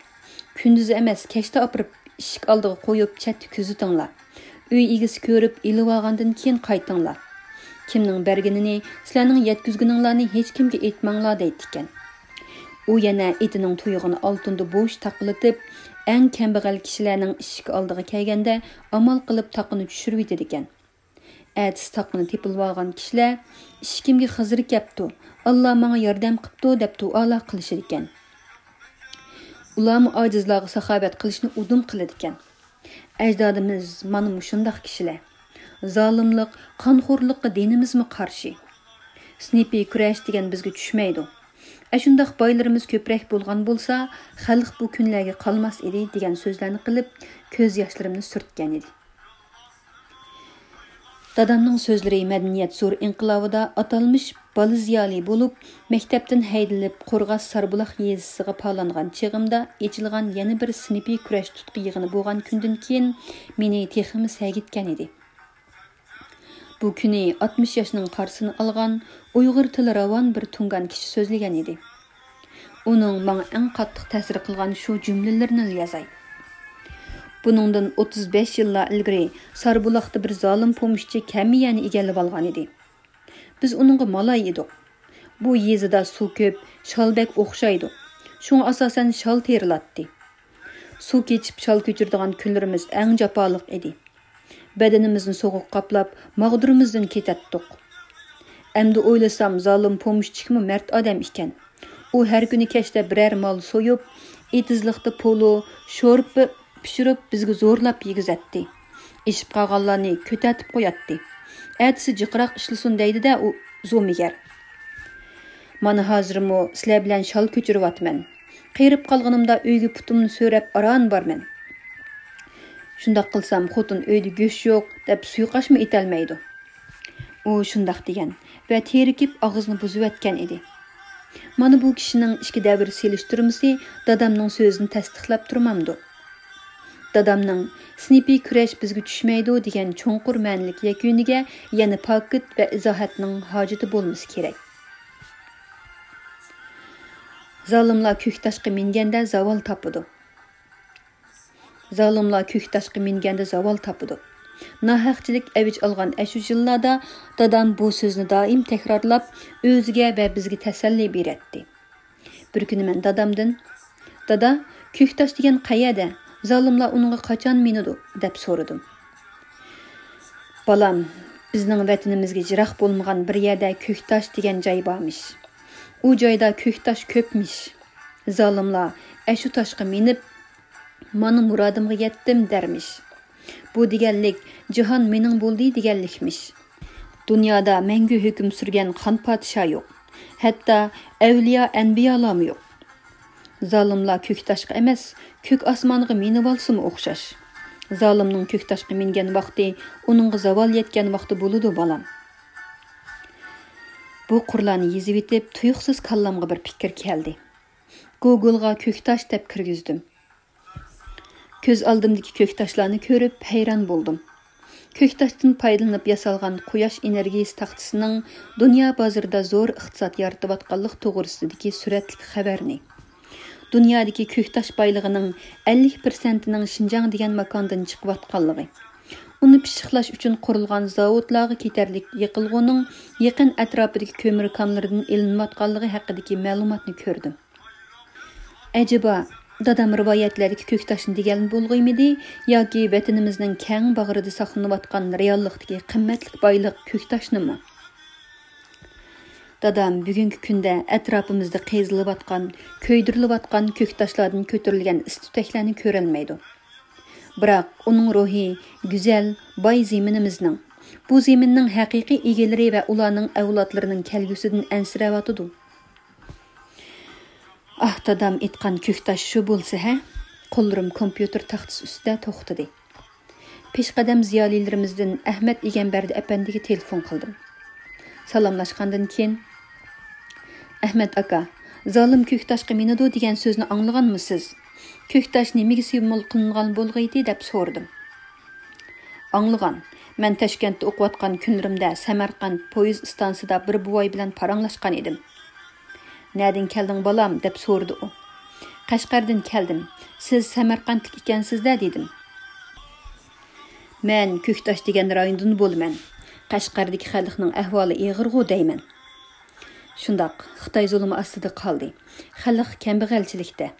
كۈندۈزى ئەمەس، كەچتە ئاپىرىپ ئىشىك ئالدىغا قويۇپ، چەتتە كۆزىتىڭلار. ئۆي ئىگىسى كۆرۈپ ئېلىۋالغاندىن كېيىن قايتىڭلار. كىمنىڭ بەرگىنىنى، سىلەرنىڭ يەتكۈزگىنىڭلارنى ھېچكىمگە ئېيتماڭلار» دەيدىكەن. ئۇ يەنە ئېتىنىڭ تۇيىقىنى ئالتۇندا بوش تاقىلىتىپ، ئەڭ كەمبەغەل كىشىلەرنىڭ ئىشىكى ئالدىغا كەلگەندە ئامال قىلىپ تاقىنى چۈشۈرۈۋېتىدىكەن. ئەتىسى تاقىنى تېپىلىۋالغان كىشىلەر، «ئىشىكىمگە خىزىر كەپتۇ، ئاللا ماڭا ياردەم قىپتۇ» دەپ دۇئالار قىلىشىدىكەن. ئۇلارمۇ ئاجىزلارغا ساخاۋەت قىلىشنى ئۇدۇم قىلىدىكەن. ئەجدادىمىز مانا مۇشۇنداق كىشىلەر. زالىملىق، قانخورلۇققا دىنىمىزمۇ قارشى. سىنىپىي كۈرەش دېگەن بىزگە چۈشمەيدۇ. ئەشۇنداق بايلىرىمىز كۆپرەك بولغان بولسا، خەلق بۇ كۈنلەرگە قالماس ئىدى، دېگەن سۆزلەرنى قىلىپ، كۆز ياشلىرىمنى سۈرتكەن ئىدى. دادامنىڭ سۆزلىرى مەدەنىيەت زور ئىنقىلابىدا ئاتالمىش بالا زىيالىي بولۇپ، مەكتەپتىن ھەيدىلىپ، قورغاس ساربۇلاق يېزىسىغا پالانغان چېغىمدا ئېچىلغان يەنە بىر سىنىپىي كۈرەش تۇتقا يىغىنى بولغان كۈندىن كېيىن مېنى تېخىمۇ سەگىتكەن ئىدى. بۇ كۈنى ئاتمىش ياشنىڭ قارىسىنى ئالغان، ئۇيغۇر تىلى راۋان بىر تۇڭگان كىشى سۆزلىگەن ئىدى. ئۇنىڭ ماڭا ئەڭ قاتتىق تەسىر قىلغان شۇ جۈملىلىرىنىلا يازاي. بۇنىڭدىن ئوتتۇز بەش يىللار ئىلگىرى ساربۇلاقتا بىر زالىم پومېشچى كەممىيەنى ئىگىلىۋالغان ئىدى. بىز ئۇنىڭغا مالاي ئىدۇق. بۇ يېزىدا سۇ كۆپ، شال بەك ئوخشايدۇ. شۇڭا ئاساسەن شال تېرىلاتتى. سۇ كېچىپ شال كۆچۈرىدىغان كۈنلىرىمىز ئەڭ جاپالىق ئىدى. بەدىنىمىزنى سوغۇق قاپلاپ، ماغدۇرىمىزدىن كېتەتتۇق. ئەمدى ئويلىسام، زالىم پومېشچىكمۇ مەرد ئادەم ئىكەن. ئۇ ھەر كۈنى كەچتە بىرەر مال سويۇپ، ئېتىزلىقتا پولۇ، شورپا پىشۇرۇپ، بىزگە زورلاپ يېگۈزەتتى. ئېشىپ قالغانلارنى كۆتەتىپ قوياتتى. ئەتىسى جىقراق ئىشلىسۇن دەيدۇ-دە ئۇ زومىگەر. مانا ھازىرمۇ سىلەر بىلەن شال كۆچۈرۈۋاتىمەن. قېرىپ قالغىنىمدا ئۆيگە پۇتۇمنى سۆرەپ ئاران بارىمەن. شۇنداق قىلسام خوتۇن ئۆيدە گۆش يوق دەپ سۇيىقاشمۇ ئېتەلمەيدۇ. ئۇ شۇنداق دېگەن ۋە تېرىكىپ ئاغزىنى بۇزۇۋەتكەن ئىدى. مانا بۇ كىشىنىڭ ئىككى دەۋر سېلىشتۇرمىسى دادامنىڭ سۆزىنى تەستىقلاپ تۇرمامدۇ؟ دادامنىڭ «سىنىپىي كۈرەش بىزگە چۈشمەيدۇ» دېگەن چوڭقۇر مەنىلىك يەكۈنىگە يەنە پاكىت ۋە ئىزاھاتنىڭ ھاجىتى بولمىسا كېرەك. زالىملار كۆك تاشقا مىنگەندە زاۋال تاپىدۇ. زالىملار كۆك تاشقا مىنگەندە زاۋال تاپىدۇ. ناھەقچىلىك ئەۋج ئالغان ئەشۇ يىللاردا دادام بۇ سۆزنى دائىم تەكرارلاپ، ئۆزىگە ۋە بىزگە تەسەللى بېرەتتى. بىر كۈنى مەن دادامدىن، «دادا، كۆك تاش دېگەن قەيەردە؟ زالىملار ئۇنىڭغا قاچان مىنىدۇ؟» دەپ سورىدىم. «بالام، بىزنىڭ ۋەتىنىمىزگە يىراق بولمىغان بىر يەردە كۆك تاش دېگەن جاي بارمىش. ئۇ جايدا كۆك تاش كۆپمىش. زالىملار ئەشۇ تاشقا مىنىپ، مانا مۇرادىمغا يەتتىم دەرمىش. بۇ دېگەنلىك، جاھان مېنىڭ بولدى دېگەنلىكمىش. دۇنيادا مەڭگۈ ھۆكۈم سۈرگەن خان پادىشاھ يوق. ھەتتا ئەۋلىيا ئەنبىيالارمۇ يوق. زالىملار كۆك تاشقا ئەمەس، كۆك ئاسمانغا مىنىۋالسىمۇ ئوخشاش. زالىمنىڭ كۆك تاشقا مىنگەن ۋاقتى ئۇنىڭغا زاۋال يەتكەن ۋاقتى بولىدۇ، بالام.» بۇ قۇرلارنى يېزىۋېتىپ، تۇيۇقسىز كاللامغا بىر پىكىر كەلدى. گوگولغا كۆكتاش دەپ كىرگۈزدۈم. كۆز ئالدىمدىكى كۆكتاشلارنى كۆرۈپ ھەيران بولدۇم. كۆكتاشتىن پايدىلىنىپ ياسالغان قۇياش ئېنېرگىيىسى تاختىسىنىڭ دۇنيا بازىرىدا زور ئىقتىساد يارىتىۋاتقانلىق توغرىسىدىكى سۈرەتلىك خەۋەرنى، دۇنيادىكى كۆكتاش بايلىقىنىڭ ئەللىك پىرسەنتىنىڭ شىنجاڭ دېگەن ماكاندىن چىقىۋاتقانلىقى، ئۇنى پىششىقلاش ئۈچۈن قۇرۇلغان زاۋۇتلارغا كېتەرلىك يېقىلغۇنىڭ يېقىن ئەتراپىدىكى كۆمۈر كانلىرىدىن ئېلىنىۋاتقانلىقى ھەققىدىكى مەلۇماتنى كۆردۈم. ئەجەبا، دادام رىۋايەتلەردىكى كۆكتاشنى دېگەن بولغىيمىدى ياكى ۋەتىنىمىزنىڭ كەڭ باغرىدا ساقلىنىۋاتقان رېئاللىقتىكى قىممەتلىك بايلىق كۆكتاشنىمۇ؟ دادام بۈگۈنكى كۈندە ئەتراپىمىزدا قېزىلىۋاتقان، كۆيدۈرۈلۈۋاتقان كۆكتاشلاردىن كۆتۈرۈلگەن ئىس-تۈتەكلەرنى كۆرەلمەيدۇ. بىراق ئۇنىڭ روھى گۈزەل، باي زېمىنىمىزنىڭ، بۇ زېمىننىڭ ھەقىقىي ئىگىلىرى ۋە ئۇلارنىڭ ئەۋلادلىرىنىڭ كەلگۈسىدىن ئەنسىرەۋاتىدۇ. ئاھ، دادام ئېيتقان كۆكتاش شۇ بولسا ھە؟ قوللىرىم كومپيۇتېر تاختىسى ئۈستىدە توختىدى. پېشقەدەم زىيالىيلىرىمىزدىن ئەھمەت ئىگەمبەردى ئەپەندىگە تېلېفون قىلدىم. سالاملاشقاندىن كېيىن، «ئەھمەت ئاكا، زالىم كۆكتاشقا مىنىدۇ دېگەن سۆزنى ئاڭلىغانمۇسىز؟ كۆكتاش نېمىگە سىمۋول قىلىنغان بولغىيدى؟» دەپ سورىدىم. «ئاڭلىغان. مەن تاشكەنتتە ئوقۇۋاتقان كۈنلىرىمدە سەمەرقەنت پويىز ئىستانسىسىدا بىر بوۋاي بىلەن پاراڭلاشقان ئىدىم.» «نەدىن كەلدىڭ، بالام؟» دەپ سورىدى ئۇ. «قەشقەردىن كەلدىم. سىز سەمەرقەنتلىك ئىكەنسىز-دە؟» دېدىم. «مەن كۆكتاش دېگەن رايوندىن بولىمەن. قەشقەردىكى خەلقنىڭ ئەھۋالى ئېغىرغۇ دەيمەن.» «شۇنداق، خىتاي زۇلۇمى ئاستىدا قالدى. خەلق كەمبەغەلچىلىكتە.»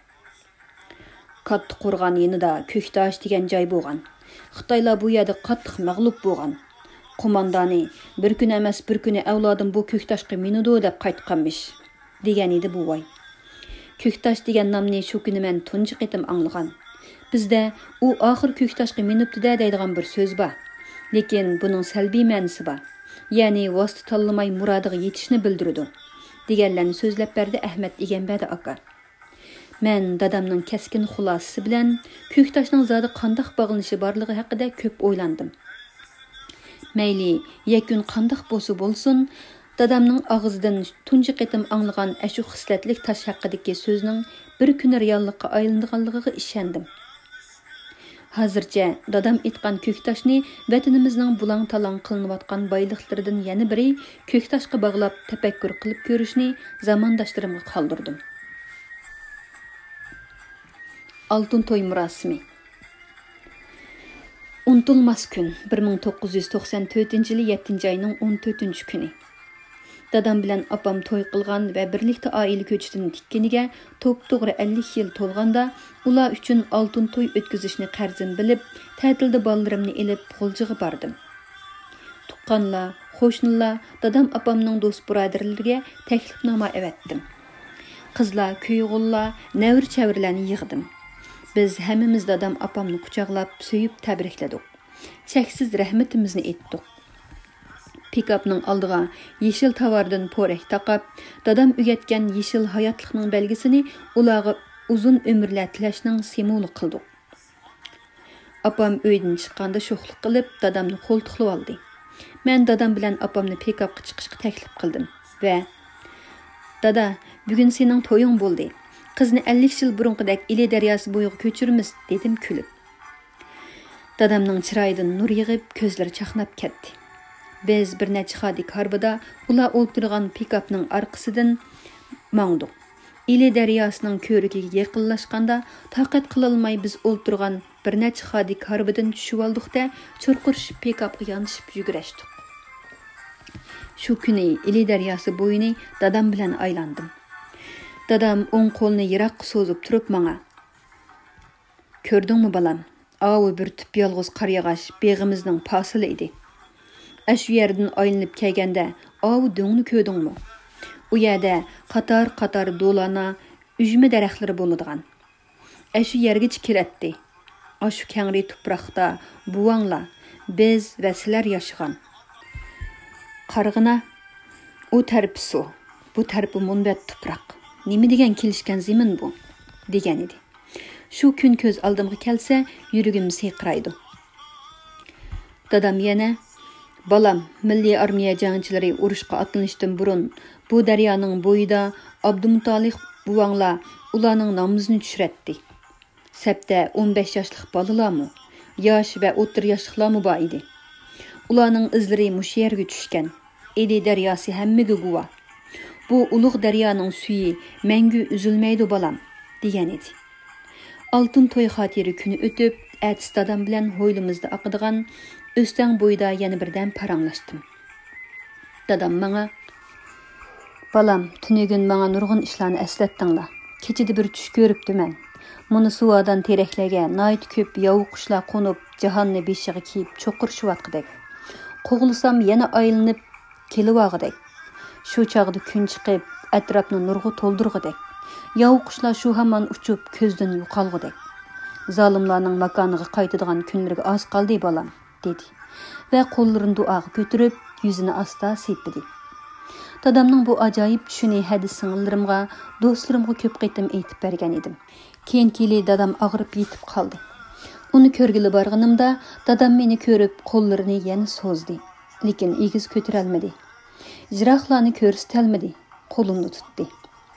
«كاتتا قورغان يېنىدا كۆكتاش دېگەن جاي بولغان. خىتايلار بۇ يەردە قاتتىق مەغلۇپ بولغان. قوماندانى، بىر كۈن ئەمەس بىر كۈنى ئەۋلادىم بۇ كۆكتاشقا مىنىدۇ دەپ قايتقانمىش» دېگەن ئىدى بوۋاي. كۆكتاش دېگەن نامنى شۇ كۈنى مەن تۇنجى قېتىم ئاڭلىغان. بىزدە «ئۇ ئاخىر كۆكتاشقا مىنىپتۇ-دە» دەيدىغان بىر سۆز بار. لېكىن بۇنىڭ سەلبىي مەنىسى بار. يەنى ۋاسىتە تاللىماي مۇرادىغا يېتىشنى بىلدۈرىدۇ، دېگەنلەرنى سۆزلەپ بەردى ئەھمەت ئىگەمبەردى ئاكا. مەن دادامنىڭ كەسكىن خۇلاسىسى بىلەن كۆكتاشنىڭ زادى قانداق باغلىنىشى بارلىقى ھەققىدە كۆپ ئويلاندىم. مەيلى، يەكۈن قانداق بولسا بولسۇن، دادامنىڭ ئاغزىدىن تۇنجى قېتىم ئاڭلىغان ئەشۇ خىسلەتلىك تاش ھەققىدىكى سۆزنىڭ بىر كۈنى رېئاللىققا ئايلىنىدىغانلىقىغا ئىشەندىم. ھازىرچە دادام ئېيتقان كۆكتاشنى ۋەتىنىمىزنىڭ بۇلاڭ-تالاڭ قىلىنىۋاتقان بايلىقلىرىدىن يەنە بىرى، كۆكتاشقا باغلاپ تەپەككۇر قىلىپ كۆرۈشنى زامانداشلىرىمغا قالدۇردۇم. ئالتۇن توي مۇراسىمى. ئۇنتۇلماس كۈن، بىر مىڭ توققۇز يۈز توقسان تۆتىنچى يىلى يەتتىنچى ئاينىڭ ئون تۆتىنچى كۈنى. دادام بىلەن ئاپام توي قىلغان ۋە بىرلىكتە ئائىلە كۆچىتىنى تىككىنىگە توپتوغرا ئەللىك يىل تولغاندا، ئۇلار ئۈچۈن ئالتۇن توي ئۆتكۈزۈشنى قەرزىم بىلىپ، تەتىلدە بالىلىرىمنى ئېلىپ غۇلجىغا باردىم. تۇغقانلار، قوشنىلار، دادام ئاپامنىڭ دوست بۇرادەرلىرىگە تەكلىپنامە ئەۋەتتىم. قىزلار، كۈيئوغۇللار، نەۋرە-چەۋرىلەرنى يىغدىم. بىز ھەممىمىز دادام ئاپامنى قۇچاقلاپ، سۆيۈپ تەبرىكلىدۇق. چەكسىز رەھمىتىمىزنى ئېيتتۇق. پىكاپنىڭ ئالدىغا يېشىل تاۋاردىن پورەك تاقاپ، دادام ئۆگەتكەن يېشىل ھاياتلىقنىڭ بەلگىسىنى ئۇلارغا ئۇزۇن ئۆمۈرلەر تىلەشنىڭ سىمۋولى قىلدۇق. ئاپام ئۆيدىن چىققاندا شوخلۇق قىلىپ، دادامنى قولتۇقلىۋالدى. مەن دادام بىلەن ئاپامنى پىكاپقا چىقىشقا تەكلىپ قىلدىم ۋە، «دادا، بۈگۈن سېنىڭ تويۇڭ بولدى. قىزنى ئەللىك يىل بۇرۇنقىدەك ئىلى دەرياسى بويىغا كۆچۈرىمىز» دېدىم كۈلۈپ. دادامنىڭ چىرايىدىن نۇر يېغىپ، كۆزلىرى چاقناپ كەتتى. بىز بىر نەچچە خادىك ھارۋىدا ئۇلار ئولتۇرغان پىكاپنىڭ ئارقىسىدىن ماڭدۇق. ئىلى دەرياسىنىڭ كۆۋرۈكىگە يېقىنلاشقاندا، تاقەت قىلالماي بىز ئولتۇرغان بىر نەچچە خادىك ھارۋىدىن چۈشۈۋالدۇق-دە، چۇرقۇرىشىپ پىكاپقا يانىشىپ يۈگۈرەشتۇق. شۇ كۈنى ئىلى دەرياسى بويىنى دادام بىلەن ئايلاندىم. دادام ئوڭ قولىنى يىراققا سوزۇپ تۇرۇپ ماڭا، «كۆردۈڭمۇ، بالام؟ ئاۋۇ بىر تۈپ يالغۇز قارىياغاچ بېغىمىزنىڭ پاسىلى ئىدى. ئەشۇ يەردىن ئايلىنىپ كەلگەندە، ئاۋۇ دۆڭنى كۆردۈڭمۇ؟ ئۇ يەردە قاتار-قاتار دولانا، ئۈجمە دەرەخلىرى بولىدىغان. ئەشۇ يەرگىچە كېلەتتى. ئاشۇ كەڭرى تۇپراقتا بوۋاڭلار، بىز ۋە سىلەر ياشىغان. قارىغىنا، ئۇ تەرىپى سۇ، بۇ تەرىپى مۇنبەت تۇپراق. نېمە دېگەن كېلىشكەن زېمىن بۇ؟» دېگەنىدى. شۇ كۈن كۆز ئالدىمغا كەلسە، يۈرىكىم سىرقىرايدۇ. دادام يەنە، بالام، مىللىي ئارمىيە جەڭچىلىرى ئۇرۇشقا ئاتلىنىشتىن بۇرۇن، بۇ دەريانىڭ بويىدا ئابدۇمۇتالىپ بوۋاڭلار ئۇلارنىڭ نامىزىنى چۈشۈرەتتى. سەپتە ئون بەش ياشلىق بالىلارمۇ، ياش ۋە ئوتتۇرا ياشلىقلارمۇ بار ئىدى. ئۇلارنىڭ ئىزلىرى مۇشۇ يەرگە چۈشكەن. ئىلى دەرياسى ھەممىگە گۇۋاھ. بۇ ئۇلۇغ دەريانىڭ سۈيى مەڭگۈ ئۈزۈلمەيدۇ، بالام، دېگەن ئىدى. ئالتۇن توي خاتىرە كۈنى ئۆتۈپ، ئەتىسى دادام بىلەن ھويلىمىزدا ئاقىدىغان ئۆستەڭ بويىدا يەنە بىردەم پاراڭلاشتىم. دادام ماڭا، بالام، تۈنۈگۈن ماڭا نۇرغۇن ئىشلارنى ئەسلەتتىڭلار. كېچىدە بىر چۈش كۆرۈپتىمەن. مانا سۇۋادان تېرەكلەرگە ناھايىتى كۆپ ياۋا قۇشلار قونۇپ، جاھاننى بېشىغا كىيىپ چوقۇرىشىۋاتقۇدەك. قوغلىسام يەنە ئايلىنىپ كېلىۋالغۇدەك. شۇ چاغدا كۈن چىقىپ، ئەتراپنى نۇرغا تولدۇرغۇدەك. ياۋا قۇشلار شۇ ھامان ئۇچۇپ، كۆزدىن يوقالغۇدەك. زالىملارنىڭ ماكانىغا قايتىدىغان كۈنلىرىگە ئاز قالدى، بالام، دېدى ۋە قوللىرىنى دۇئاغا كۆتۈرۈپ، يۈزىنى ئاستا سىيپىدى. دادامنىڭ بۇ ئاجايىپ چۈشىنى ھەدىسى سىڭىللىرىمغا، دوستلىرىمغا كۆپ قېتىم ئېيتىپ بەرگەن ئىدىم. كېيىنكى يىلى دادام ئاغرىپ يېتىپ قالدى. ئۇنى كۆرگىلى بارغىنىمدا، دادام مېنى كۆرۈپ، قوللىرىنى يەنە سوزدى. لېكىن ئېگىز كۆتۈرەلمىدى. يىراقلارنى كۆرسىتەلمىدى. قولۇمنى تۇتتى.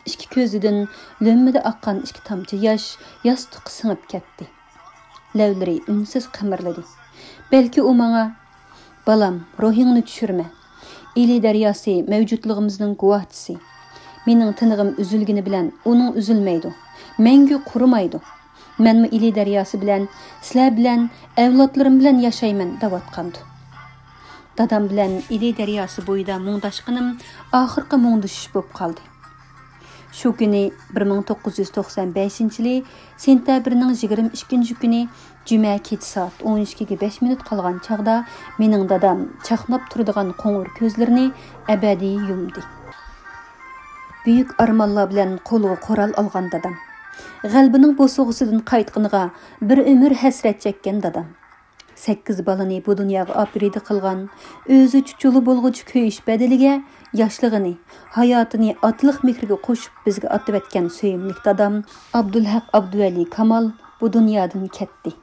ئىككى كۆزىدىن لۆممىدە ئاققان ئىككى تامچە ياش ياستۇققا سىڭىپ كەتتى. لەۋلىرى ئۈنسىز قىمىرلىدى. بەلكى ئۇ ماڭا، بالام، روھىڭنى چۈشۈرمە. ئىلى دەرياسى مەۋجۇتلۇقىمىزنىڭ گۇۋاھچىسى. مېنىڭ تىنىقىم ئۈزۈلگىنى بىلەن ئۇنىڭ ئۈزۈلمەيدۇ. مەڭگۈ قۇرۇمايدۇ. مەنمۇ ئىلى دەرياسى بىلەن، سىلەر بىلەن، ئەۋلادلىرىم بىلەن ياشايمەن دەۋاتقاندۇ. دادام بىلەن ئىلى دەرياسى بويىدا مۇڭداشقىنىم ئاخىرقى مۇڭدىشىش بولۇپ قالدى. شۇ كۈنى، بىر مىڭ توققۇز يۈز توقسان بەشىنچى يىلى سېنتەبىرنىڭ يىگىرمە ئىككىنچى كۈنى، جۈمە كېچە سائەت ئون ئىككىگە بەش مىنۇت قالغان چاغدا، مېنىڭ دادام چاقناپ تۇرىدىغان قوڭۇر كۆزلىرىنى ئەبەدىي يۇمدى. بۈيۈك ئارمانلار بىلەن قولىغا قورال ئالغان دادام. غەلىبىنىڭ بوسۇغىسىدىن قايتقىنىغا بىر ئۆمۈر ھەسرەت چەككەن دادام. سەككىز بالىنى بۇ دۇنياغا ئاپىرىدە قىلغان، ئۆزى چۇچۇلى بولغۇچە كۆيۈش بەدىلىگە ياشلىقىنى، ھاياتىنى ئاتىلىق مېھرىگە قوشۇپ بىزگە ئاتىۋەتكەن سۆيۈملۈك دادام ئابدۇلھەق ئابدۇۋەلى كامال بۇ دۇنيادىن كەتتى.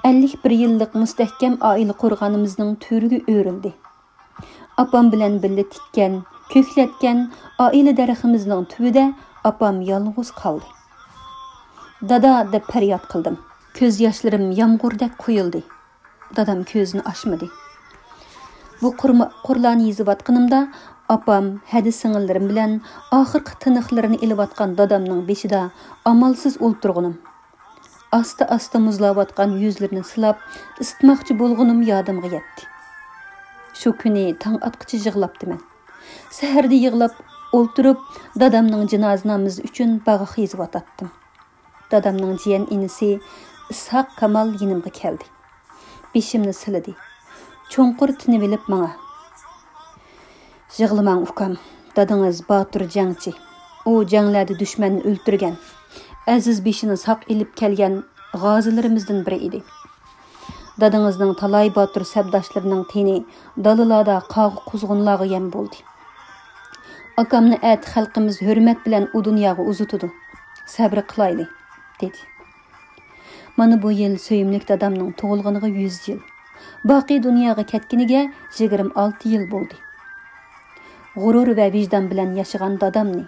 ئەللىك بىر يىللىق مۇستەھكەم ئائىلە قورغانىمىزنىڭ تۈۋرۈكى ئۆرۈلدى. ئاپام بىلەن بىللە تىككەن، كۆكلەتكەن ئائىلە دەرىخىمىزنىڭ تۈۋىدە ئاپام يالغۇز قالدى. «دادا!» دەپ پەرياد قىلدىم. كۆز ياشلىرىم يامغۇردەك قۇيۇلدى. دادام كۆزىنى ئاچمىدى. بۇ قۇرما-، قۇرلارنى يېزىۋاتقىنىمدا، ئاپام، ھەدە سىڭىللىرىم بىلەن ئاخىرقى تىنىقلىرىنى ئېلىۋاتقان دادامنىڭ بېشىدا ئامالسىز ئولتۇرغىنىم، ئاستا-ئاستا مۇزلاۋاتقان يۈزلىرىنى سىلاپ، ئىسسىتماقچى بولغىنىم يادىمغا يەتتى. شۇ كۈنى تاڭ ئاتقىچە يىغلاپتىمەن. سەھەردە يىغلاپ ئولتۇرۇپ، دادامنىڭ جىنازا نامىزى ئۈچۈن باغاق يېزىۋاتاتتىم. دادامنىڭ جىيەن ئىنىسى ئىسھاق كامال يېنىمغا كەلدى. بېشىمنى سىلىدى. چوڭقۇر تىنىۋېلىپ ماڭا، «يىغلىماڭ ئۇكام، دادىڭىز باتۇر جەڭچى. ئۇ جەڭلەردە دۈشمەننى ئۆلتۈرگەن، ئەزىز بېشىنى ساق ئېلىپ كەلگەن غازىلىرىمىزدىن بىرى ئىدى. دادىڭىزنىڭ تالاي باتۇر سەپداشلىرىنىڭ تېنى دالىلاردا قاغا-قۇزغۇنلارغا يەم بولدى. ئاكامنى ئەتە خەلقىمىز ھۆرمەت بىلەن ئۇ دۇنياغا ئۇزىتىدۇ. سەبرى قىلايلى»، دېدى. مانا بۇ يىل سۆيۈملۈك دادامنىڭ تۇغۇلغىنىغا يۈز يىل، باقىي دۇنياغا كەتكىنىگە يىگىرمە ئالتە يىل بولدى. غۇرۇر ۋە ۋىجدان بىلەن ياشىغان دادامنى،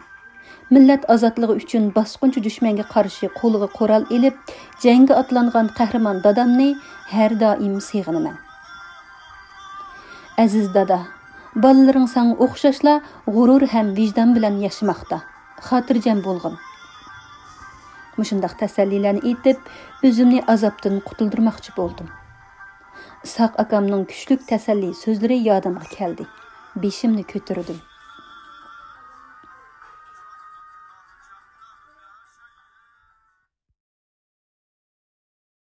مىللەت ئازادلىقى ئۈچۈن باسقۇنچى دۈشمەنگە قارشى قولىغا قورال ئېلىپ، جەڭگە ئاتلانغان قەھرىمان دادامنى ھەر دائىم سېغىنىمەن. ئەزىز دادا، بالىلىرىڭ ساڭا ئوخشاشلا غۇرۇر ھەم ۋىجدان بىلەن ياشىماقتا. خاتىرجەم بولغىن. مۇشۇنداق تەسەللىلەرنى ئېيتىپ، ئۆزۈمنى ئازابتىن قۇتۇلدۇرماقچى بولدۇم. ئىسھاق ئاكامنىڭ كۈچلۈك تەسەللى سۆزلىرى يادىمغا كەلدى. بېشىمنى كۆتۈردۈم.